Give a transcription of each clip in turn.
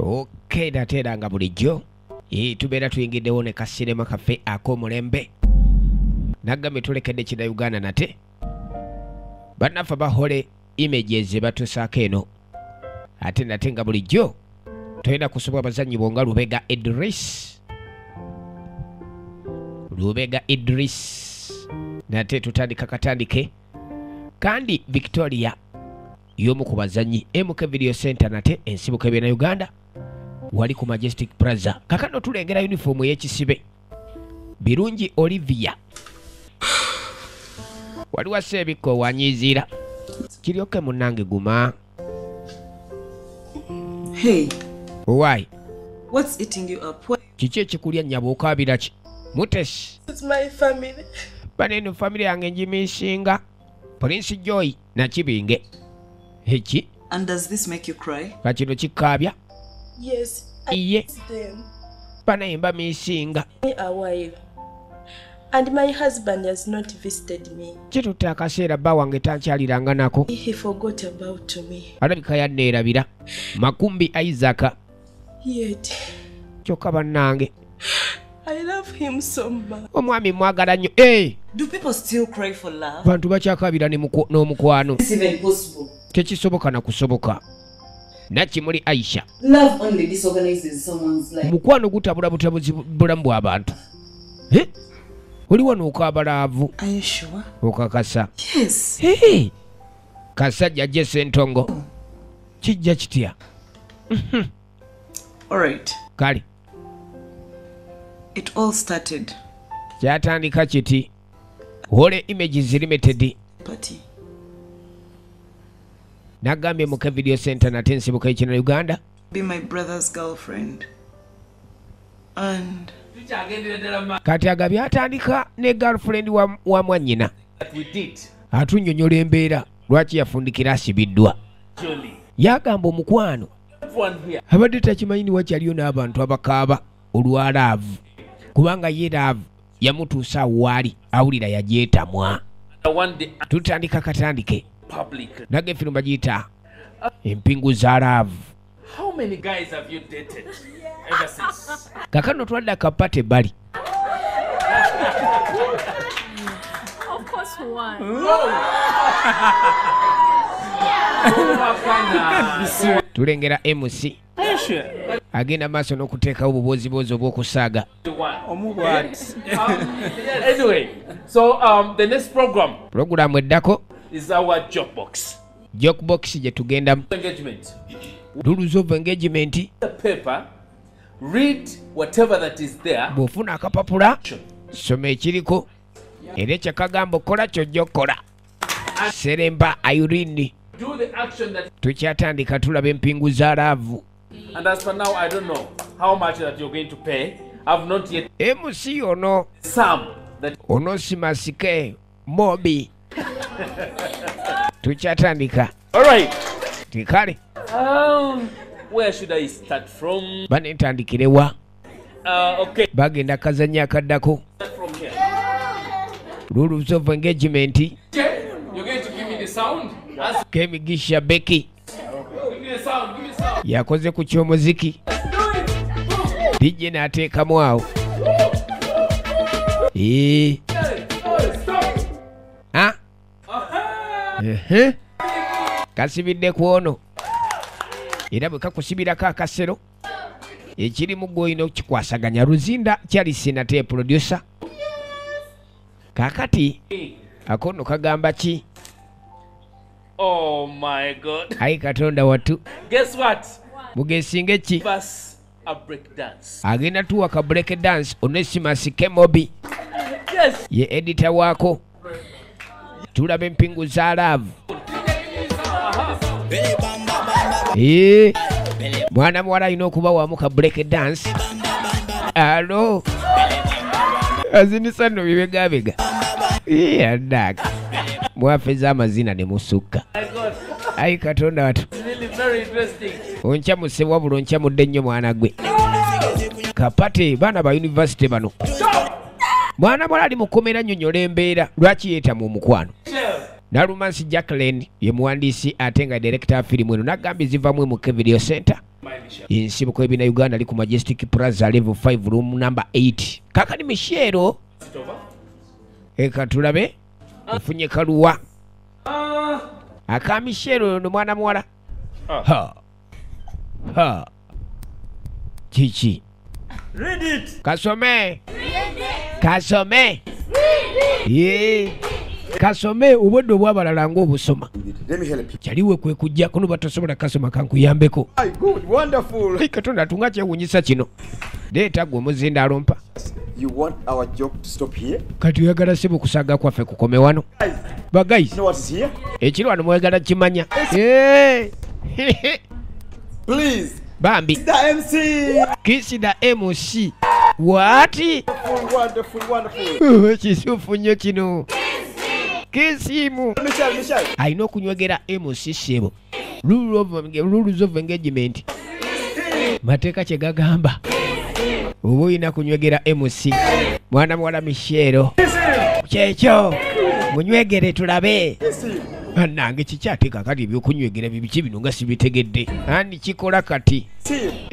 Okay, nate nga bulijjo tubeera tuyingiddewo ne kasinema kaffe ak'omulembe. Nagambye tulekedde kina Uganda nate bannaffe bahole images batusaako eno. Ate nate nga bulijjo tolina kusobola abazannyi bonga Lubega Idris. Lubega Idris nate tutandika katandike. Kandi Victoria y'omu ku bazannyi MK Video Center nate ensibuko ebya Uganda wali ku Majestic Plaza. Kakano tulengera uniform ey'ekisibe Birungi Olivia wali waseebikko wanyizira kiryoke munnange guma. Hey. Why? What's eating you up? What? Kiki ekikulya nnyabo okaabira ki? Mutesi. It's my family. Baneno family yange ngimishinga. Prince Joy Nakibinge. Heki? And does this make you cry? Kakino kikaabya? Yes. Iye. Them. Banaye mishinga. A while. And my husband has not visited me. Kitutte akaseera bba wange tankyaliranga nako. He forgot about me. Alabika yanneerabira. Makumbi Isaac. Yet. Kyokka bannange. I love him so much. Omwami mwagala nnyo. Hey! Do people still cry for love? Bantu bakyakaabira n'omukwano. It's even possible. Tekisoboka na kusoboka. Nakimuli Aisha. Love only disorganizes someone's life. Mukwano gutabula butabuzi bulamu bw'abantu. Eh? Oli wano okaaba laavu. Are you sure? Okakasa. Yes. Hey! Kasajja Jesse Ntongo. Kijja kitya? All right. Kale. It all started. Kyatandika kiti. Whole Images Limited. Party. Nagambye MK Video Center nate ensibuko ekina Uganda. Be my brother's girlfriend. And kati agabye atandika ne girlfriend wa mwannyina. Atunnyonnyola embeera lwaki yafundikira asibiddwa. Yagamba omukwano abadde takimanyi ni wakyaliyo n'abantu abakaaba olwa laavu, kubanga ye laavu yamutuusa waali awulira yajeetamwa. Tutandika katandike nage firimu bagiyita empingu za laavu. How many guys have you dated ever since? Kakano twadda kapate bali. Of course one. Tulengera MC. Agenda maaso n'okuteekawo obubooziboozi obw'okusaaga. Anyway, so the next program. Program eddako is our joke box. Joke box gye tugendamu. Engagement. Rules of engagement. The paper, read whatever that is there. Bw'ofuna akapapula, soma ekiriko. Era ekyakagamba okola ky'ojja okukola. Seremba Irene. Do the action that. Tukyatandika tulaba empingu za laavu. And as for now, I don't know how much that you're going to pay. I've not yet. MC ono. Some that. Ono simasike Mobi. Tukyatandika. All right. Tikale. Where should I start from? Banentandikirewa. Okay. Bagenda kazannya akaddako. From here. Rules of engagement. You're going to give me the sound? Kemigisha Becky. Give me the sound, give me the sound. Yakoze ku ky'omuziki. DJ n'ateekamu awo. Ah. Kasibidde ku ono. Era bwe kakusibirako akasero ekirimu gw'olina okukikwasaganya. Luzinda Charles nate producer. Kaakati akono kagamba ki? Oh my God. Ayi Katonda watu. Guess what? Mugesinge ki? A break dance. Agenda tuwa ka break dance Onesimus Kemobi. Yes. Ye editor wako. Tulaba empingu za laavu. Mwana muwala alina okuba wamu ka break dance. Alo. Azinisa nno bibegabega. Addaka. Mwafeza amazina ne musukka. Ayi Katonda watu. Onchamuse wabula onchamudde nnyo mwana gwe. Kapate baana ba university bano. Mwana muwala ali mukomera nnyonnyola embeera lwaki yeetamwa omukwano. Nalumansi Jacqueline ye muwandiisi ate nga director firimu eno nagambye zivamu MK Video Center. Ensibuko ebina Uganda ali ku Majestic Plaza level 5 room number 8. Kakani Michelle eka tulabe ofunye kaluwa aka Michelle ono mwana muwala. Ha ha chichi. Read it. Kasome. Kasome. Ye. Kasome obudde obwabalala ng'obusoma. Let me help you. Kyaliwe kwe kujja kuno batosobola kasoma kankuyambeko. Good, wonderful. Hey, Katonda tunga kyewuunyisa kino. Leeta gwe omuzindaalo mpa. You want our joke to stop here? Kati oyagala ssebo kusaaga kwaffe kukome wano. Ba guys. You know what is here? Ekiri wano mwagala kimanya. Hey. Please. Bambi. Kiss the MC. Kiss the MC. What? Wonderful, wonderful. Kisufu nnyo kino. Kiss him. Michelle, Michelle. Alina okunywegera MC ssebo. Rules of engagement. Mateeka kye gagamba. Oba olina kunywegera MC. Mwana muwala Michelle. Kyekyo. Munywegere tulabe. Bannange kikyateeka kati ebyokunywegera bibiki bino nga sibitegedde. Ani kikola kati?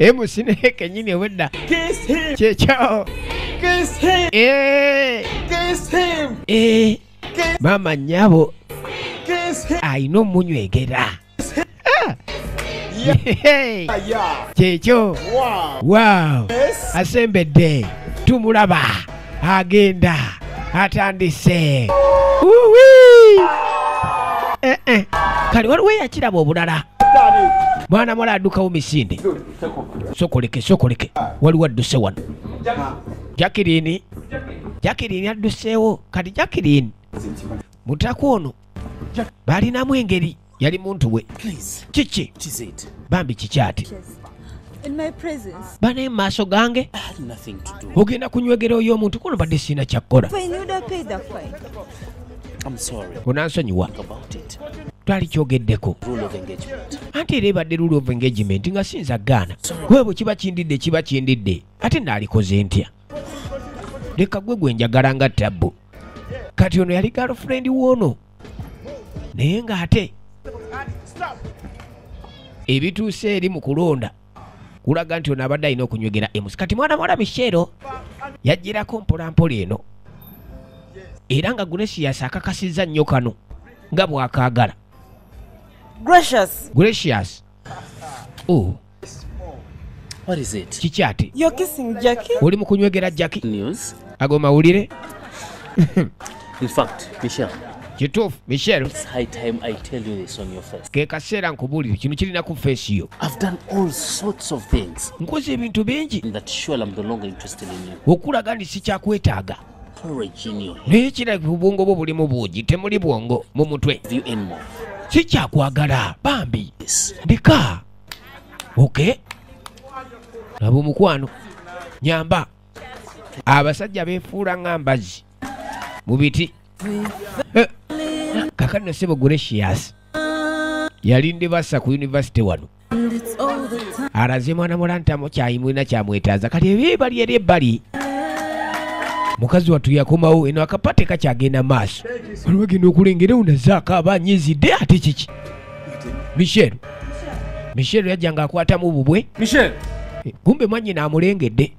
MC naye kennyini obwedda. Kyekyo. Kiss him. Kiss him. Mama nnyabo Kiss him. alina omunywegera. Kyekyo. Wow. Asembedde. Tumulaba. Agenda. Atandise. Uwi. Kale waliwo eyakiraba obulala. Mwana muwala addukawo misinde. Sokoleke, sokoleke. Waliwo adduse wano. Jacqueline. Jacqueline adduseewo. Kati Jacqueline mutaka ono balinamu engeri yali muntu we. Kiki? Bambi kikyati. Bane mu maaso gange ogenda kunywegera oyo omuntu kuno badde sirina kyakkola. Onansonyiwa. Twali kyogeddeko. Anti era ebadde rule of engagement nga sinza gaana. Gwe bwe kiba kindidde kiba kindidde. Ate naalikoze ntya? Leka gwe gwe njagala nga tabbu. Kati ono yali girlfriend w'ono. Naye ng'ate ebituuse eri mu kulonda kulaga nti ono abadde alina okunywegera MC. Kati mwana muwala Michelle yajjirako mpolampola eno. Era nga Gracious akakasizza nnyo kano nga bw'akaagala. Gracious. Gracious. Oh. What is it? Kikyati. You're kissing Jackie? Oli mu kunywegera Jackie? News. Ago mawulire? In fact, Michelle. Kituufu, Michelle. It's high time I tell you this on your face. Ke kaseera nkubuulire kino kirina ku face yo. I've done all sorts of things. Nkoze ebintu bingi. That surely I'm no longer interested in you. Okulaga nti sikyakwetaaga. Porridge in your head. Naye kirabika obwongo bwo bulimu buugi, temuli bwongo mu mutwe. You anymore. Sikyakwagala, bambi. Ndeka. Okay. Laba omukwano. Nyamba. Abasajja beefuula nga mbazi mu biti. Kakano ssebo Gracious yali ndibasa ku university wano. Alaze mwana muwala nti amukyayimulina kyamwetaaza. Kati ebibali eri ebbali. Mukazi wattu yakomawo eno akapate kakyagenda maaso. Waliwo agenda okulengera onazaako aba anyizidde ate kiki? Michelle. Michelle yajja ng'akwatamu bubwe. Michelle. Kumbe mwannyina amulengedde.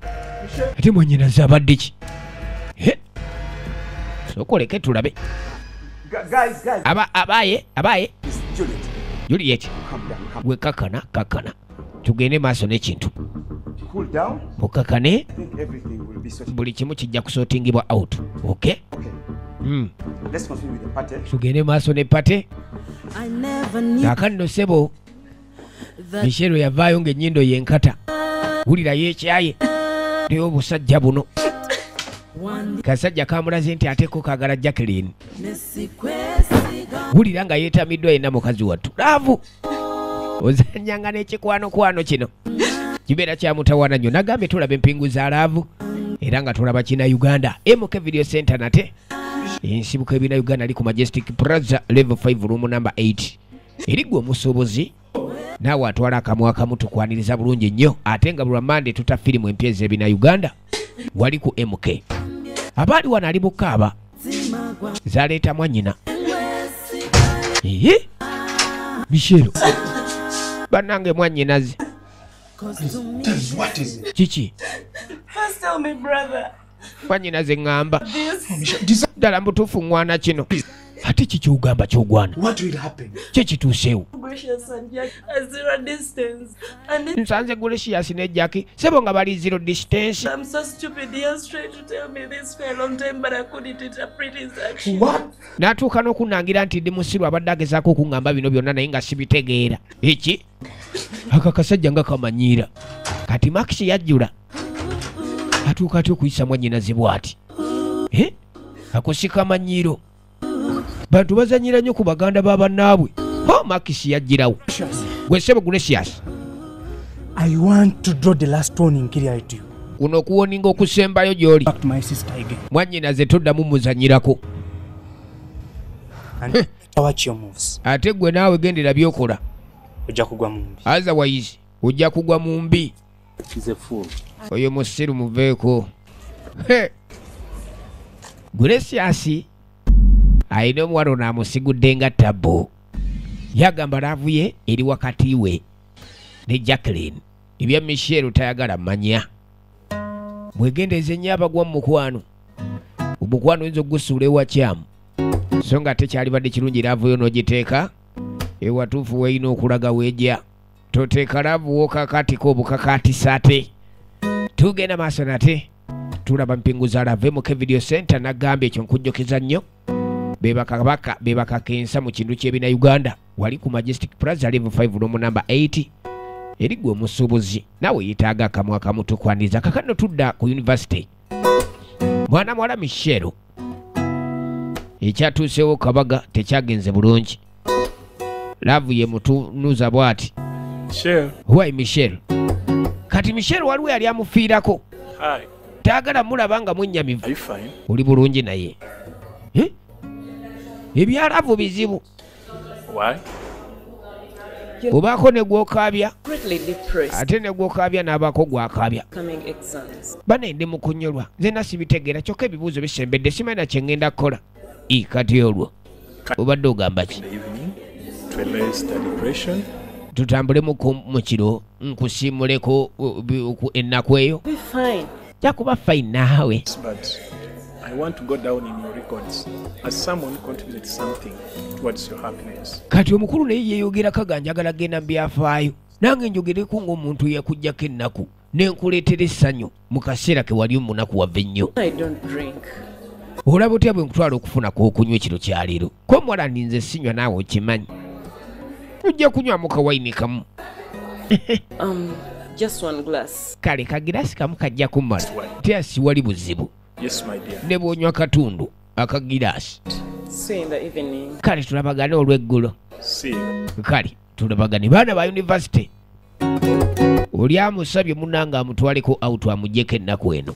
Ate mwannyina zabadde ki? Sokoleke tulabe. Guys, guys. Abaye, abaye. Juliet. Juliet. Gwe kakana, kakana. Tugende maaso n'ekintu. Cool down. Mukakane. I think everything will be sorted. Buli kimu kijja kusortingibwa out. Okay? Okay. Let's continue with the party. Tugende maaso ne party. I never knew. Kaakano ssebo Michelle yavaayo ng'ennyindo yenkata. Wulira yeekyaye. Naye obusajja buno. Kasajja kamulaze nti ateeko kaagala Jacqueline. Wulira nga yeetamiddwa yenna mukazi wattu. Laavu! Ozannyanga n'ekikwanokwano kino. Kibeera kya mutawaana nnyo. Nagambye tulaba empingu za laavu. Era nga tulaba kina Uganda. MK Video Center nate. Ensibuko ebina Uganda ali ku Majestic Plaza level 5 room number 8. Eri gwe omusuubuzi naawe atwala akamwa akamu tukwaniriza bulungi nnyo. Ate nga buli Mande tuta firimu empya ez'ebina Uganda. Wali ku MK. Abaali wano ali bukaaba. Zaleeta mwannyina. Michelle. Bannange mwannyinaze. What is it? Kiki? First tell me, brother. Mwanyinaze ŋŋamba. Ddala mbutuufu ŋŋwana kino. Ate kiki ogamba ky'ogwana? What will happen? Ki kituuseewo? Gracious and Jack at zero distance. And Nsanze Gracious ne Jackie sebo nga bali zero distance. I'm so stupid. He has tried to tell me this for a long time, but I couldn't interpret his actions. What? N'atuuka n'okunnangira nti ndi musiru abadde agezaako okuŋŋamba bino byonna naye nga sibitegeera. Eki? Aka kasajja nga kamanyiira. Kati Max yajjula. Atuuka atya okuyisa mwannyinaze bw'ati? Eh? Ako si kamanyiiro. Bantu bazanyira nnyo ku baganda ba bannaabwe. Ho Max yajjirawo. Gwe ssebo Gracious. I want to draw the last warning clearly to you. Kuno okuwoninga okusembayo gy'oli. Back to my sister again. Mwannyinaze toddamu muzannyirako. And watch your moves. Ate gwe naawe gendera by'okola. Ojja kugwa mu mbi. Otherwise ojja kugwa mu mbi. He's a fool. Oyo musiru muveeko. Gracious alina omuwala ono amusigudde nga tabbo. Yagamba laavu ye eri wakati we ne Jacqueline. Ebya Michelle tayagala manya. Mwegendereze nnyo abagwa mu mukwano. Omukwano oyinza okugusuula ewakyamu. So nga tekyalibadde kirungi laavu yo n'ogiteeka ewatuufu weerina okulaga weejja. Toteeka laavu w'okakaatika obukakaatisa ate. Tugenda maaso nate tulaba mpingu za laavu MK Video Center nagambye ekyo nkujjukiza nnyo. Bebakabaka bebakakensa mu kintu ky'ebina Uganda wali ku Majestic Plaza level 5 room number 8 eri gwe omusuubuzi naawe yeetaaga akamwa akamu tukwaniriza. Kakano tudda ku university. Mwana muwala Michelle ekyatuuseewo kabaga tekyagenze bulungi. Laavu ye mutunuza bw'ati. Michelle. Why Michelle? Kati Michelle waliwo yali amufiirako. Hi. Taagala mulaba nga mwennyamivu. Are you fine? Oli bulungi naye. Eh? Ebyalaavu bizibu. Why? Obaako ne gw'okaabya. Greatly depressed. Ate ne gw'okaabya n'abaako gw'akaabya. Coming exams. Bane ndi mu kunyolwa. Nze nasibitegeera kyokka ebibuuzo bisembedde simanyi na kye ŋŋenda kukola. Kati olwo obadde ogamba ki? In the evening, to release the depression. Tutambulemu mu kiro nkusiimuleko ennaku eyo. Be fine. Jja kuba fine naawe. But I want to go down in your records as someone who contributed something towards your happiness. Kati omukulu naye yeeyogerako aga njagala genda mu byafaayo. Nange njogereko ng'omuntu eyakugyako ennaku ne nkuleetera essanyu mu kaseera ke wali omunaku wava ennyo. I don't drink. Olaba otya bwe nkutwala okufunako okunywa ekiro kya leero? Ko omuwala ndi nze sinywa naawe okimanyi. Ojja kunywamu kawayini kamu. Just one glass. Kale kagirasi kamu kajja kummala. Tya siwali buzibu. Yes, my dear. Ne bw'onywa katundu akagirasi. See you in the evening. Kale tulabagane olw'eggulo. See you. Kale tulabagane baana ba university. Oli amusabye munnange amutwaleko out amuggyeko ennaku eno.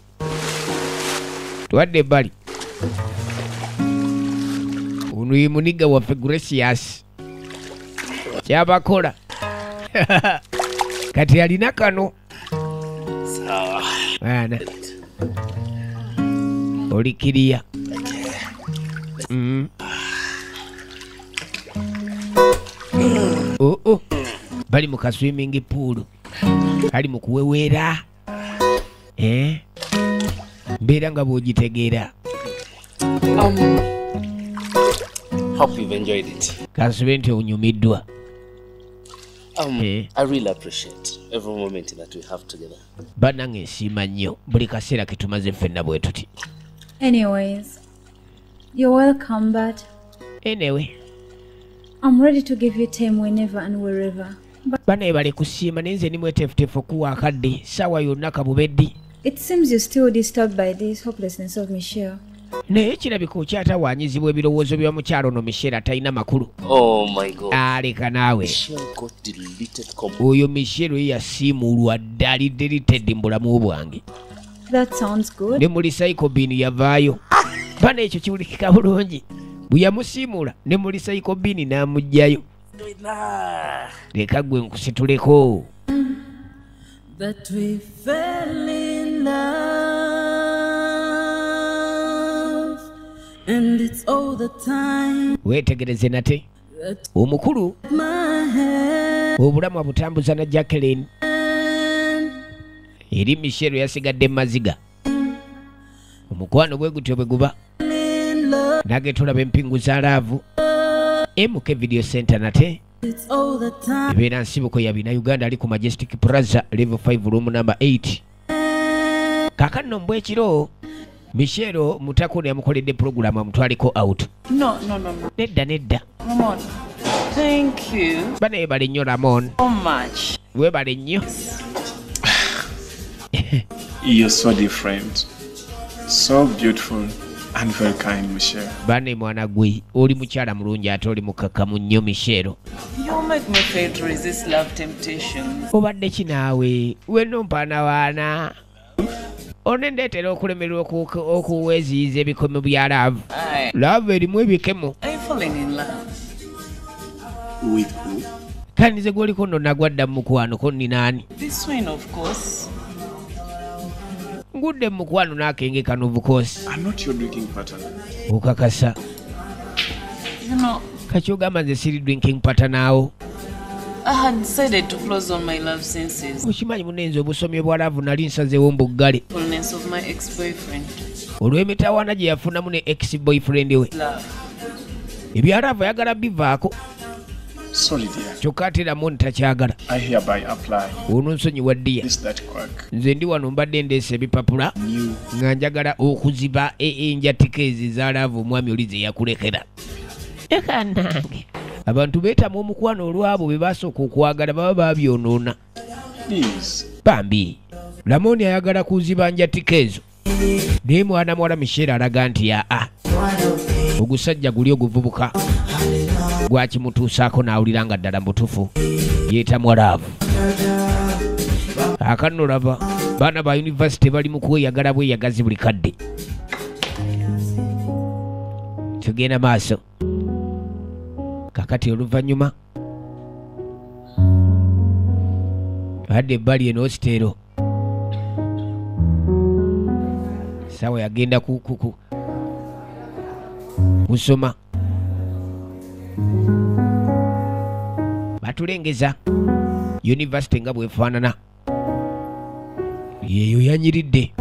Twadde ebbali. Ono ye muniga waffe Gracious. Kyabakola. Kati alina kano. Sawa. Baana. Oli kiriya. Oh oh. Bali mu ka swimming pool. Ali mu kuweweera. Eh? Mbeera nga bw'ogitegeera. Hope you've enjoyed it. Kansube nti onyumiddwa. I really appreciate every moment that we have together. Bannange nsiima nnyo buli kaseera ke tumaze ffenna bwe tuti. Anyways, you're welcome, but anyway, I'm ready to give you time whenever and wherever. Banaye bale kusiima naye nze ndi mweteefuteefu okuwa akadde ssaawa yonna kabubeddi. It seems you're still disturbed by this hopelessness of Michelle. Naye kirabika okyatawaanyizibwa ebirowoozo bya mukyalo ono Michelle atalina makulu. Oh my God. Aleka naawe. Michelle got deleted completely. Oyo Michelle ye yasiimuulwa dda ali deleted mu bulamu bwange. That sounds good. Ne mu recycle bin yavaayo. Bana ekyo kiwulikika bulungi. Bwe yamusiimuula ne mu recycle bin n'amuggyayo. Leka gwe nkusituleko. That we fell in love and it's all the time. Weetegereze nate omukulu obulamu abutambuza na Jacqueline. Eri Michelle yasigadde mu maziga. Omukwano bwe gutyo bwe guba. Nage tulaba empingu za love. MK Video Center nate ebeera nsibuko ya bina Uganda ali ku Majestic Plaza level 5 room number 8. Kaakano mbwekiro Michelle Mutakone yamukoledde program amutwaliko out. No, no, no, no. Nedda nedda. Ramon. Thank you. Bana webale nnyo Ramon. So much. Webale nnyo. You're so different. So beautiful and very kind, Michelle. Bane mwana gwe oli mukyala mulungi ate oli mukakkamu nnyo Michelle. You make me fail to resist love temptations. Obadde ki naawe? Wenno mpaanawaana. Onendeetera okulemererwa okuweeziyiza ebikomo bya love. Love erimu ebikemo. I'm falling in love. With who? Kandi nze gw'oliko nno nagwadda mu mukwano ko nina ani? This one, of course. Ngudde mu mukwano n'akenge kano of course. I'm not your drinking partner. Okakasa. You know, kaki ogamba nze siri drinking partner awo. I had decided to close on my love senses. Okimanyi munenze obusomi bwa love nali nsazeewo mbuggale. Fullness of my ex-boyfriend. Olw'emitawaana gye yafunamu ne ex-boyfriend we. Love. Ebya love ayagala bivaako. Sorry dear. Kyokka ate Ramon takyagala. I hereby apply. Ono nsonyiwa dear. Is that quack? Nze ndi wano mbadde ndeese ebipapula nga njagala okuziba enjatika ezo eza love omwami oli ze yakulekera. Eka nange. Abantu beetamu omukwano olwabo be basooka okwagala baba babyonoona. Please. Bambi. Ramon ayagala kuziba njatika ezo. Naye mwana muwala Michelle alaga nti aa. Ogusajja guli oguvubuka gwakimutuusaako n'awulira nga ddala mutuufu yeetamwa love. Akanno laba baana ba yunivasite bali mu kweyagala bweyagazi buli kadde. Tugenda maaso. Kakati oluvannyuma adda ebbali eno hositeero. Ssaawa yagenda kusoma. Batulengeza yunivasite nga bw'efaanana. Yeeyo yanyiridde.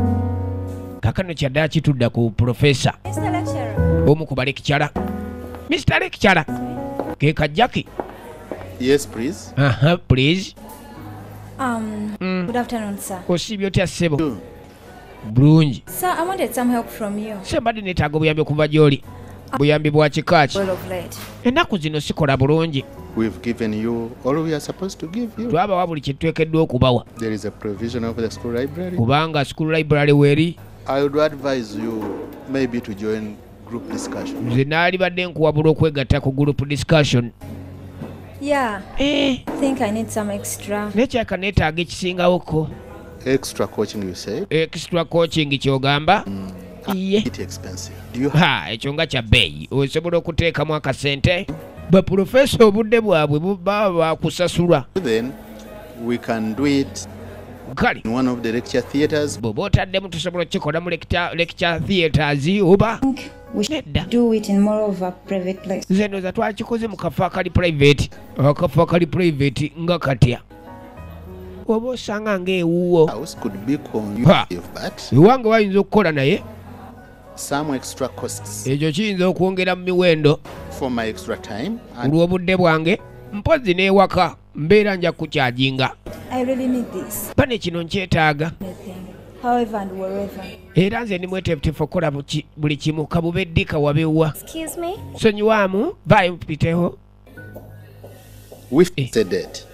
Kaakano kyaddaaki tudda ku profesa omu ku balekikyala. Mr. Lecturer. Ke kajjaki. Yes, please. Aha, please. Good afternoon, sir. Osiibye otya ssebo? Bulungi. Sir, I wanted some help from you. Ssebo mbadde neetaaga obuyambi okuva gy'oli. Buyambi bwa kika ki? Well of late. Ennaku zino sikola bulungi. We've given you all we are supposed to give you. Twabawa buli kye tuteekeddwa okubawa. There is a provision of the school library. Kubanga school library weeri. I would advise you maybe to join group discussion. Nze naalibadde nkuwabula okwegatta ku group discussion. Yeah. I think I need some extra. Nekyaka neetaaga ekisingawoko. Extra coaching, you say? Extra coaching ky'ogamba? Iye. It's expensive. Do you ha, ekyo nga kya bbeeyi. Osobola okuteekamu akasente. Baprofesa obudde bwabwe baba bakusasula. Then we can do it Kale. in one of the lecture theaters. Bw'oba otaddemu tusobola okukikola mu lecture theaters oba We should do it in more of a private place. Nze ndowooza twakikoze mu kafo akali private. Akafo akali private nga katya. Oba osanga ng'ewuwo. House could be conducive, but Ewange wayinza okukola naye some extra costs ekyo kiyinza okwongera mu miwendo for my extra time and olw'obudde bwange mpozzi n'ewaka mbeera nja kukyajinga. I really need this. Bane kino nkyetaaga. Anything. However and wherever. Era nze ndi mweteefuteefu okukola buli kimu kabube ddika wabewa. Excuse me? Sonyiwaamu vaayo mpiteho. we fixed a date.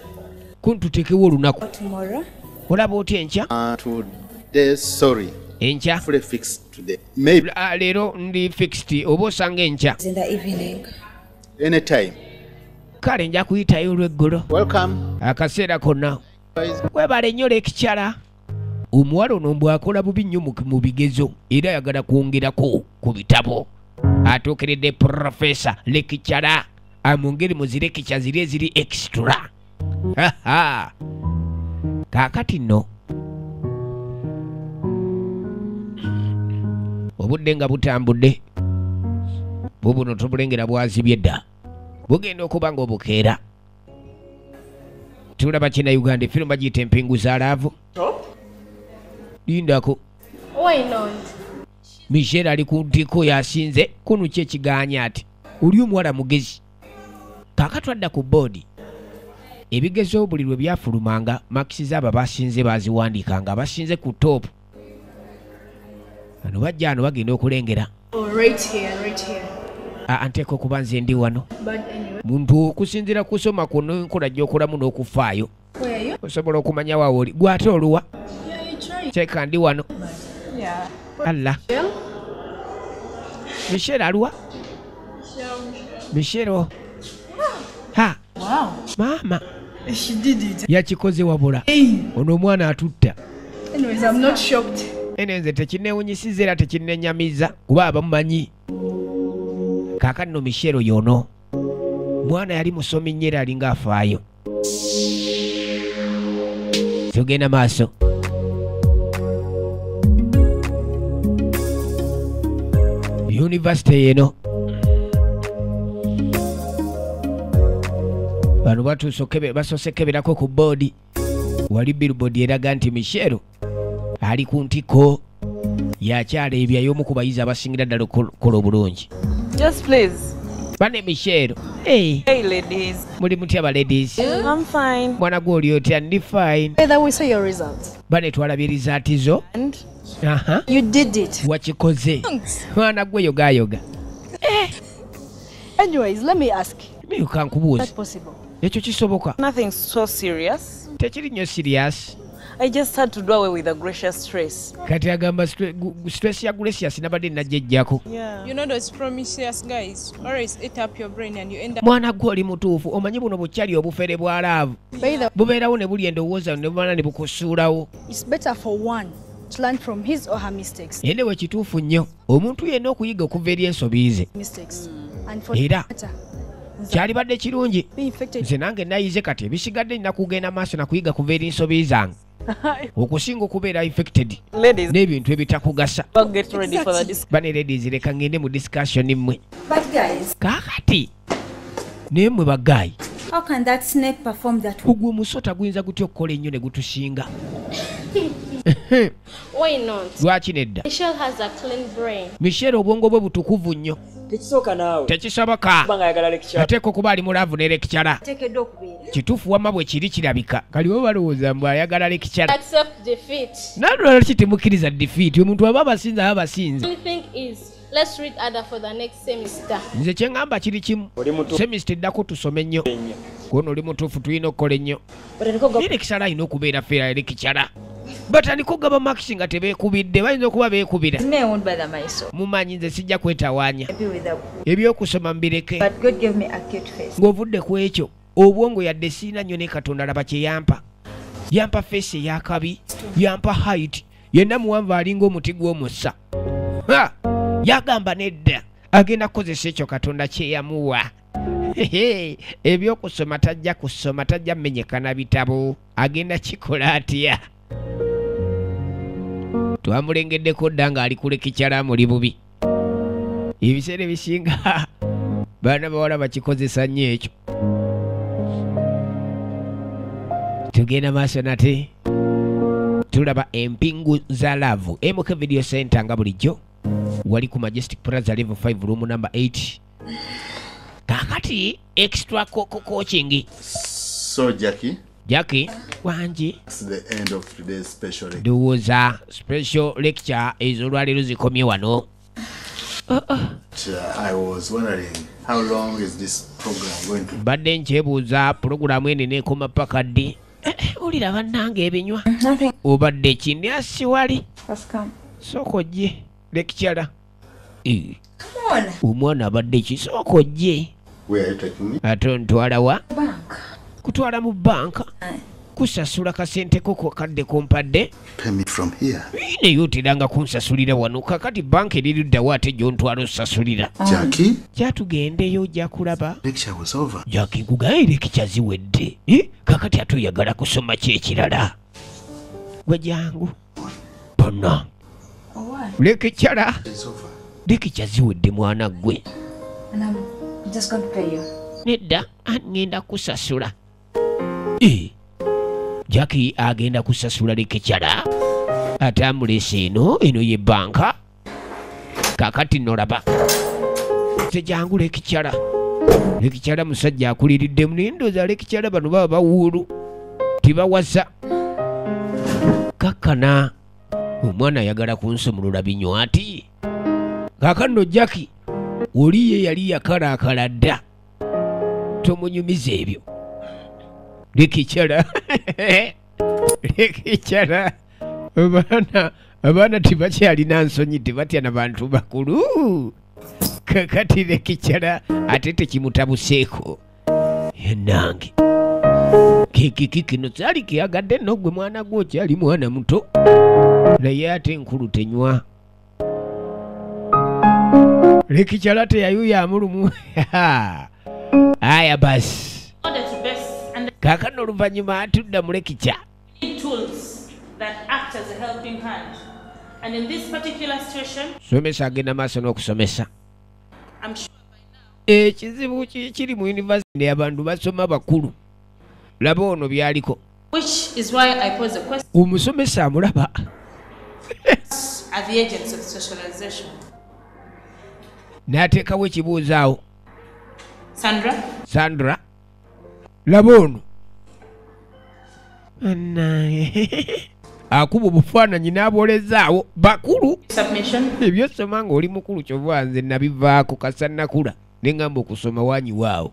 Kuntuteekewo olunaku. Tomorrow? Olaba otya enkya? Today, sorry. Enkya? Fully fixed today. Maybe Leero ndi fixed oba osanga enkya. In the evening. anytime. Kale nja kuyitayo olw'eggulo. Welcome. Akaseera konna. Webale nnyo lekikyala. Omuwala ono mbw'akola bubi nnyo mu bigezo era ayagala kwongerako ku bitabo. Atuukiridde profesa lekikyala amwongere mu zirekica ziri eziri extra. Haha. Kaakati nno obudde nga butambudde bubuno tubulengera bwazibye dda bugenda okuba ng'obukeera. Tulaba kina Uganda efirimu bagiyita Empingu za Laavu. Lindako. Why not? Michelle ali ku ntiko yasinze kuno kye kiganya ati oli omuwala mugezi. Kaakatwadda ku boodi. Ebigezo buli lwe byafulumanga makisi z'abo basinze baziwandiikanga basinze ku top. Bano bajja ano bagenda okulengera. Oh, right here, right here. Anteeka okuba nze ndi wano. But anyway. Muntu okusinziira kusoma kuno enkola gy'okolamu n'okufaayo. Where are you? Osobola okumanya waawo oli. Gwe ate oluwa? Yeah, you try. Kyeka ndi wano. Yeah. Allah. Michelle? Michelle aluwa? Michelle. Michelle. Ha. Wow. Mama. She did it. Yakikoze wabula. Hey. Ono omwana atutta. Anyways, I'm not shocked. Ene nze tekinneewunyisizza era tekinnenyamiza kuba abamumanyi. Kaakano Michelle yono. Mwana yali musomi nnyo era alinga afaayo. Tugenda maaso. University eno. Bano basoose keberako ku boodi. Wali billboard eraga nti Michelle ali ku ntiko yakyala ebya y'omu ku bayizi abasingira ddala okukola obulungi. Yes, please. Bane Michelle. Hey. Hey, ladies. Muli mutya ba ladies? I'm fine. Mwana gwe oli otya? Ndi fine. Whether we saw your results. Bane twalabye results zo. And you did it. Wakikoze. Mwana gwe yogayoga. Anyways, let me ask. Miyuka nkubuuze. Is that possible? Ekyo kisoboka? Nothing so serious. Tekiri nnyo serious. I just had to do away with the gracious stress. Kati agamba stress ya gracious nabadde najjejjako. Yeah. You know those promiscuous guys always eat up your brain and you end up. Mwana gwe oli mutuufu omanyi buno bukyali obufere bwa love. Bubeerawo ne buli endowooza ne bumala ne bukusuulawo. It's better for one to learn from his or her mistakes. Ene we kituufu nnyo omuntu yenna okuyiga okuva eri ensobi ze. Mistakes. And for era better. Kyalibadde kirungi. Nze nange nayize kati ebisigadde nina kugenda maaso na kuyiga kuva eri ensobi zange. Okusinga okubeera infected n'ebintu ebitakugasa. Bane ladies leka ngende mu discussion mmwe. Kaakati naye mmwe bagayi. How can that snake perform that? Ogwo omusota guyinza gutya okukola ennyo ne gutusinga? Why not? Lwaki nedda? Michelle has a clean brain. Michelle obwongo bwe butukuvu nnyo. Tekisoboka naawe. Tekisoboka. Ateekwa okuba ali mu laavu ne lecturer. Teekeddwa okubeera. Kituufu wamma bwe kiri kirabika. Kali bo balowooza mbu ayagala lecturer. Accept defeat. Nalwaki temukkiriza defeat? Omuntu aba abasinze aba abasinze. The only thing is, let's read other for the next semester. Nze kye ŋŋamba kiri kimu. Semester eddako tusome nnyo. Kono oli mutuufu tulina okukola ennyo. Naye lecturer alina okubeera fair lecturer. Batandika okugaba makisi nga tebeekubidde bayinza okuba beekubira. Mumanyi nze sijja kwetawaanya. Ebyokusoma mbireke. Ng'ovudde ku ekyo obwongo yadde siina nnyo ne Katonda laba kye yampa. Yampa feesi ey'akabi, yampa height, yenna muwanvu alinga omuti gw'omusa. Yagamba nedda agenda kukozesa ekyo Katonda kye yamuwa. Ebyokusoma tajja kusoma tajja mmenyekana bitabo agenda kikola atya? Twamulengeddeko dda ng'ali kuleka ekyala muli bubi. Ebiseera ebisinga baana bawala bakikozesa nnyo ekyo. Tugenda maaso nate tulaba empingu za laavu. MK Video Center nga bulijjo wali ku Majestic Plaza level 5 room number 8. Kaakati extra coaching. So Jackie. Jackie, wangi. It's the end of today's special lecture. Ndowooza special lecture ez'olwaleero zikomye wano. I was wondering how long is this program going to be? Mbadde nkyebuuza pulogulaamu eno eneekoma paka ddi? Wulira bannange ebinywa. Obadde ki ndi wali? Sooka ojje lecturer. Omwana abadde ki? Sooka ojje. Ate ontwala wa? Kutwala mu banka kusasula kasente ko kadde kompadde. Naye oteranga kunsasulira wano kakati banka eriruddawo ate gy'ontwala osasulira. Jackie? Kyatugendeyo ojja kulaba. Jackie nkugaye lecture ziwedde. Kakati ate oyagala kusoma ki ekirala? Gwe jangu. Bonna. Lecture. Lecture ziwedde mwana gwe. Nedda ngenda kusasula. Jackie agenda kusasula lecturer. Ate amulese eno, eno ye banka. Kakati nolaba. Sejangu lekikyala. Lekikyala musajja akuliridde naye ndowooza lekikyala bano baba bawuulu. Tibawasa. Kakkana. Omwana ayagala kunsumulula binywa ati. Kaakano Jackie oli ye yali yakalaakala dda. Tomunyumiza ebyo. Lekikyala. Lekikyala. Abaana tebakyalina nsonyi, tebatya na bantu bakulu. Kakati lekikyala ate tekimutabuseeko. Enange. Kiki kino kyali kiyagadde nno gwe mwana gwo okyali mwana muto. Naye ate enkulu tenywa. Lekikyala teyayuyamu lumu. Aya basi. Kaakano oluvannyuma atudda mu lekikya. Somesa agenda maaso n'okusomesa. Ekizibu kiri mu yunivasite abantu basoma bakulu. Laba ono byaliko. Omusomesa amulaba. N'ateekawo ekibuuzo awo. Sandra. Laba ono. Akuba obufaananyi n'aboolezaawo bakulu. Ebyosoma ng'oli mukulu kyova nze nabivaako kasa nakula ne ŋŋamba okusoma wanyiwaawo.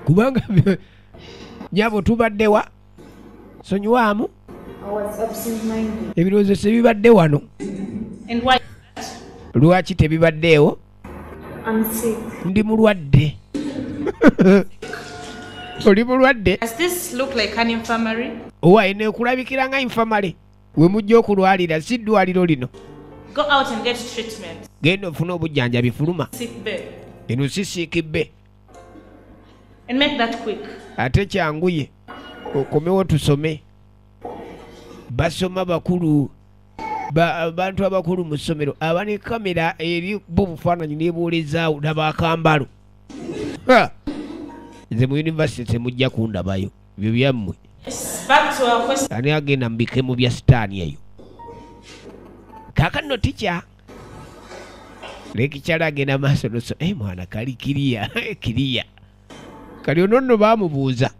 Kubanga nyabo tubaddewa sonyiwaamu ebirowoozo tebibadde wano. Lwaki tebibaddeewo? Ndi mulwadde. Oli mulwadde? Owa eno ekulabikira nga infirmary. We mujja okulwalira si ddwaliro lino. Genda ofune obujjanjabi fuluma. Eno si sick bay. Ate kyanguye okomewo tusome. Basoma bakulu. Abantu abakulu mu ssomero aba ne kamera eri bo bufaananyi n'ebuulezaawo laba akambalo. Nze mu yunivasite temujja kundabayo ebyo byammwe. Ani agenda mbike mu bya sitaani eyo. Kaakano ticca lekikyala agenda maaso noso mwana kali kiriya kiriya. Kali ono nno baamubuuza.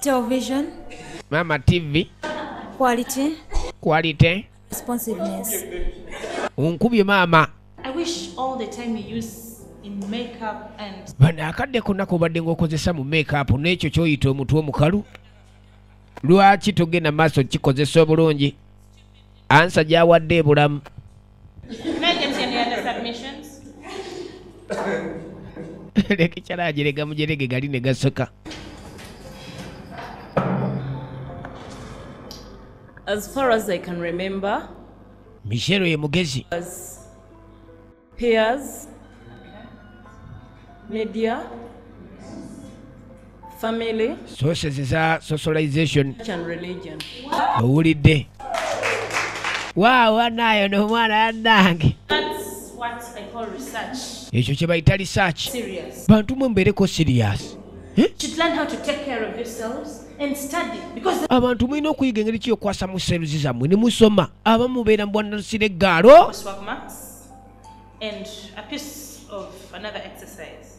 Television. Mama TV. Quality. Quality. Responsiveness. Unkubye mama. I wish all the time you use in makeup and bana akadde konna kobadde ng'okozesa mu makeup n'ekyo ky'oyita omutwe omukalu. Lwaki togenda maaso kikozesa obulungi? Ansa gy'awadde ebulamu. Can I get any other submissions? Lekikyala ajerega mujerege gali ne gaseka. As far as I can remember, Michelle ye mugezi. Peers, media, family, sources za socialization and religion. Owulidde. Waawa nayo n'omwana nange. That's what I call research. Ekyo kye bayita research. Serious. Bantu mwe mbeereko serious. You should learn how to take care of yourselves and study because abantu mulina okuyiga engeri ki okwasa mu seruzi zammwe ne musoma. Abamu mubeera mu bwannasira eggaalo. And a piece of another exercise.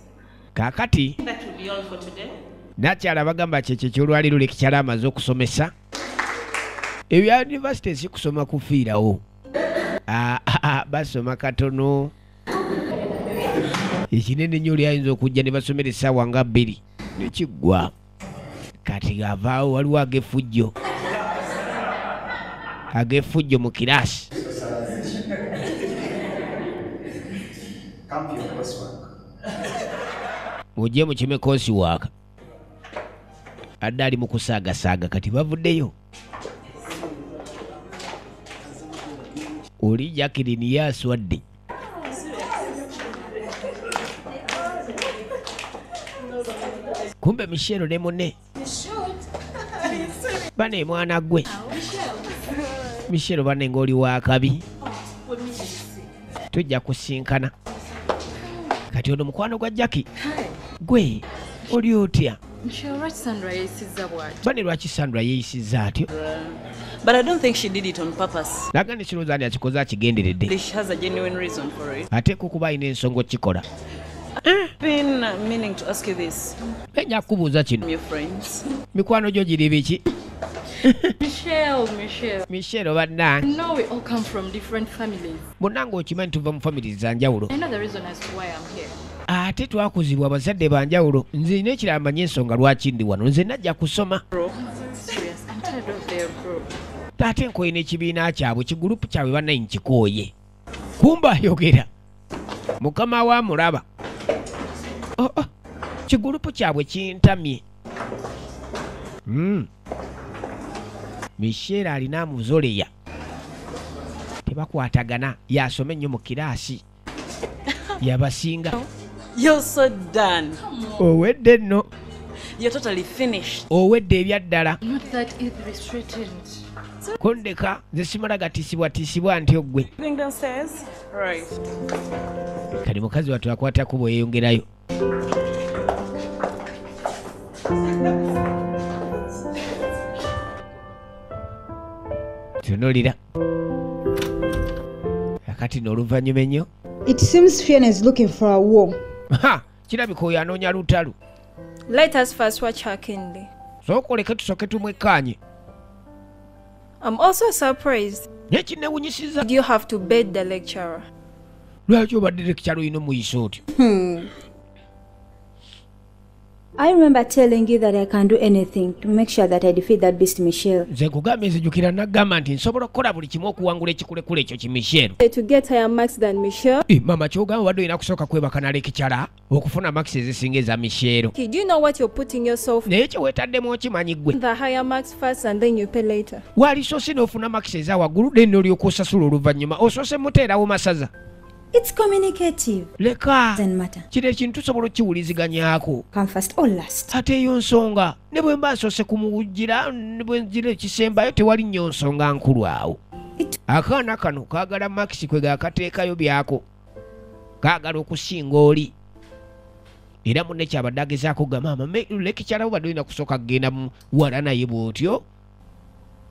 Kaakati that will be all for today. Nakyala bagamba kyekyo ekyolwaliro lekikyala amaze okusomesa. Ebya yunivasite si kusoma kufiirawo. Basoma katono. Ekinene nnyo oli ayinza okujja ne basomera essaawa nga 2 ne kiggwa. Kati avaawo waliwo ag'effujjo. Ag'effujjo mu kiraasi. Mujje mukime coursework. Adde ali mu kusaagasaaga kati bavuddeyo. Oli Jacqueline ye aswadde. Kumbe Michelle ne munne. Bane mwana gwe. Michelle bane ng'oli wa kabi. Tujja kusinkana. Kati ono mukwano gwa Jackie. Gwe oli otya? Michelle, lwaki Sandra yeeyisizza bw'atyo? Bane lwaki Sandra yeeyisizza atyo? But I don't think she did it on purpose. Nagane kirowooza nti akikoze akigenderedde. She has a genuine reason for it. Ateekwa okuba alina ensonga okukikola. Been meaning to ask you this. Nja kukubuuza kino. Your friends. Mikwano gyo giri biki? Michelle, Michelle. Michelle bannange. You know we all come from different families. Munnange okimanyi tuva mu family za njawulo. I know the reason as to why I'm here. Ate twakuzibwa abazadde ba njawulo. Nze nina ekirala mmanyi ensonga lwaki ndi wano. Nze najja kusoma. Bro, serious. I'm tired of their group. Ate nkoye n'ekibiina kyabwe, kigurupu kyabwe bannaye nkikooye. Kumba ayogera. Mukama we amulaba. Oh, oh. Kigurupu kyabwe kintamye. Michelle alina amuzoleya. Tebakwatagana, yasoma ennyo mu kiraasi. Yabasinga. You're so done. Owedde nno. You're totally finished. Owedde ebya ddala. Not that easily threatened. Kondeka nze simala gatisibwatisibwa ntyo ggwe. Going downstairs? Right. Kati mukazi wattu akwata kkubo yeeyongerayo. Tunuulira. Akati n'oluvannyuma ennyo. It seems Fiona is looking for a war. Ha! Kirabika oyo anoonya lutalo. Let us first watch her keenly. Sooka oleke tusooke tumwekkaanye. I'm also surprised. Naye kinneewunyisizza. Did you have to bed the lecturer? Lwaki obadde lecturer olina omuyisa otyo? I remember telling you that I can do anything to make sure that I defeat that beast Michelle. Nze nkugambye nzijukira nagamba nti nsobola okukola buli kimu okuwangula ekikulekule ekyo ki Michelle. To get higher marks than Michelle. Mama ky'ogamba obadde olina kusooka kwebaka na lecturer okufuna marks ezisinga eza Michelle. Do you know what you're putting yourself? Naye kye weetaddemu okimanyi ggwe. The higher marks first and then you pay later. Walisoose n'ofuna marks eza waggulu then n'olyoka osasula oluvannyuma. Osoose muteerawo masaza. It's communicative. Leka. Doesn't matter. Kino ekintu tusobola okukiwuliziganyaako. Come first or last. Ate eyo nsonga ne bwe mba nsoose kumuwujjira ne bwe ngira ekisembayo tewali nnyo nsonga nkulu awo. Akaana kano kaagala marks kwe gakateekayo byako. Kaagala okusinga oli. Era munne kyabadde agezaako kugamba maama lecturer obadde olina kusooka kugenda wala naye bw'otyo.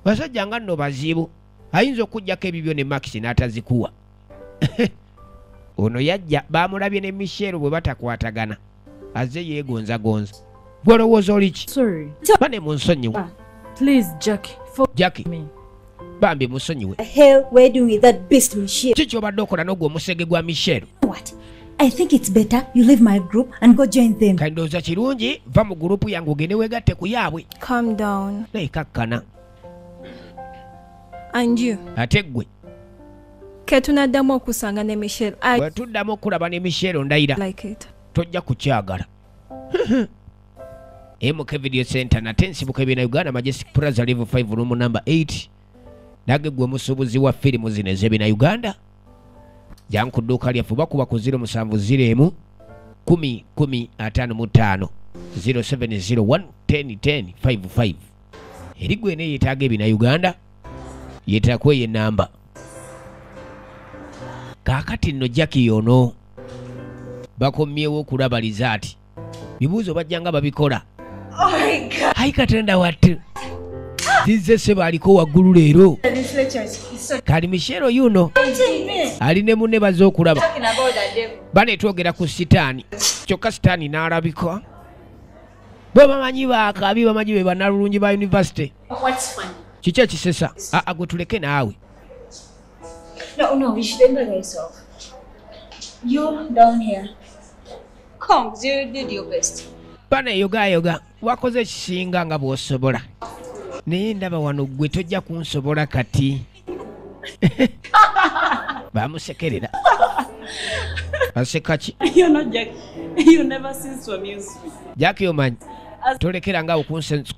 Basajja nga nno bazibu. Ayinza okuggyako ebibyo ne marks n'atazikuwa. Ono yajja bamulabye ne Michelle bwe batakwatagana. Azze yeegonzagonza. Gwe olowooza oli ki? Sorry. Bane munsonyiwe. Please, Jackie, forgive Jackie. me. Bambi musonyiwe. The hell we're doing with that beast Michelle? Kiki ky'obadde okola n'ogwo omusege gwa Michelle? What? I think it's better you leave my group and go join them. Kati ndowooza kirungi va mu gurupu yange ogende weegatte ku yaabwe. Calm down. Naye kakkana. And you. Ate ggwe. Ke tunaddamu okusanga ne Michelle. I Bwe tuddamu okulaba ne Michelle ndayira. like it. Tojja kukyagala. MK Video Center nate nsibuka eby'e Uganda Majestic Plaza level 5 room number 8. Nange gwe musuubuzi wa firimu zino ez'ebina Uganda. Jangu ku dduuka lyaffe bakuba ku 0701 10 10 55 0701 10 10 55. Eri gwe ne yeetaaga ebina Uganda yeetaako eyo ennamba. Kaakati nno Jackie ono bakomyewo okulaba lizaati. Bibuuzo bajja nga babikola. Oh my God. Ayi Katonda wattu. Zizze ssebo aliko waggulu leero. This lecture is so Kali Michelle yuno ali ne munne bazze okulaba. talking about the devil. Bane twogera ku sitaani. Kyokka sitaani n'alabika. Bo bamanyi baakabi bamanyi be bannalulungi ba university. What's funny? Kiki ekisesa? Aa gwe tuleke naawe. No, you should enjoy yourself. You down here. Congs, you did your best. Bane yogayoga wakoze ekisinga nga bw'osobola. Naye ndaba wano ggwe tojja kunsobola kati. Bamusekerera. Aseka ki? You're not Jack. You never cease to amuse me. Jackie omanyi tolekera nga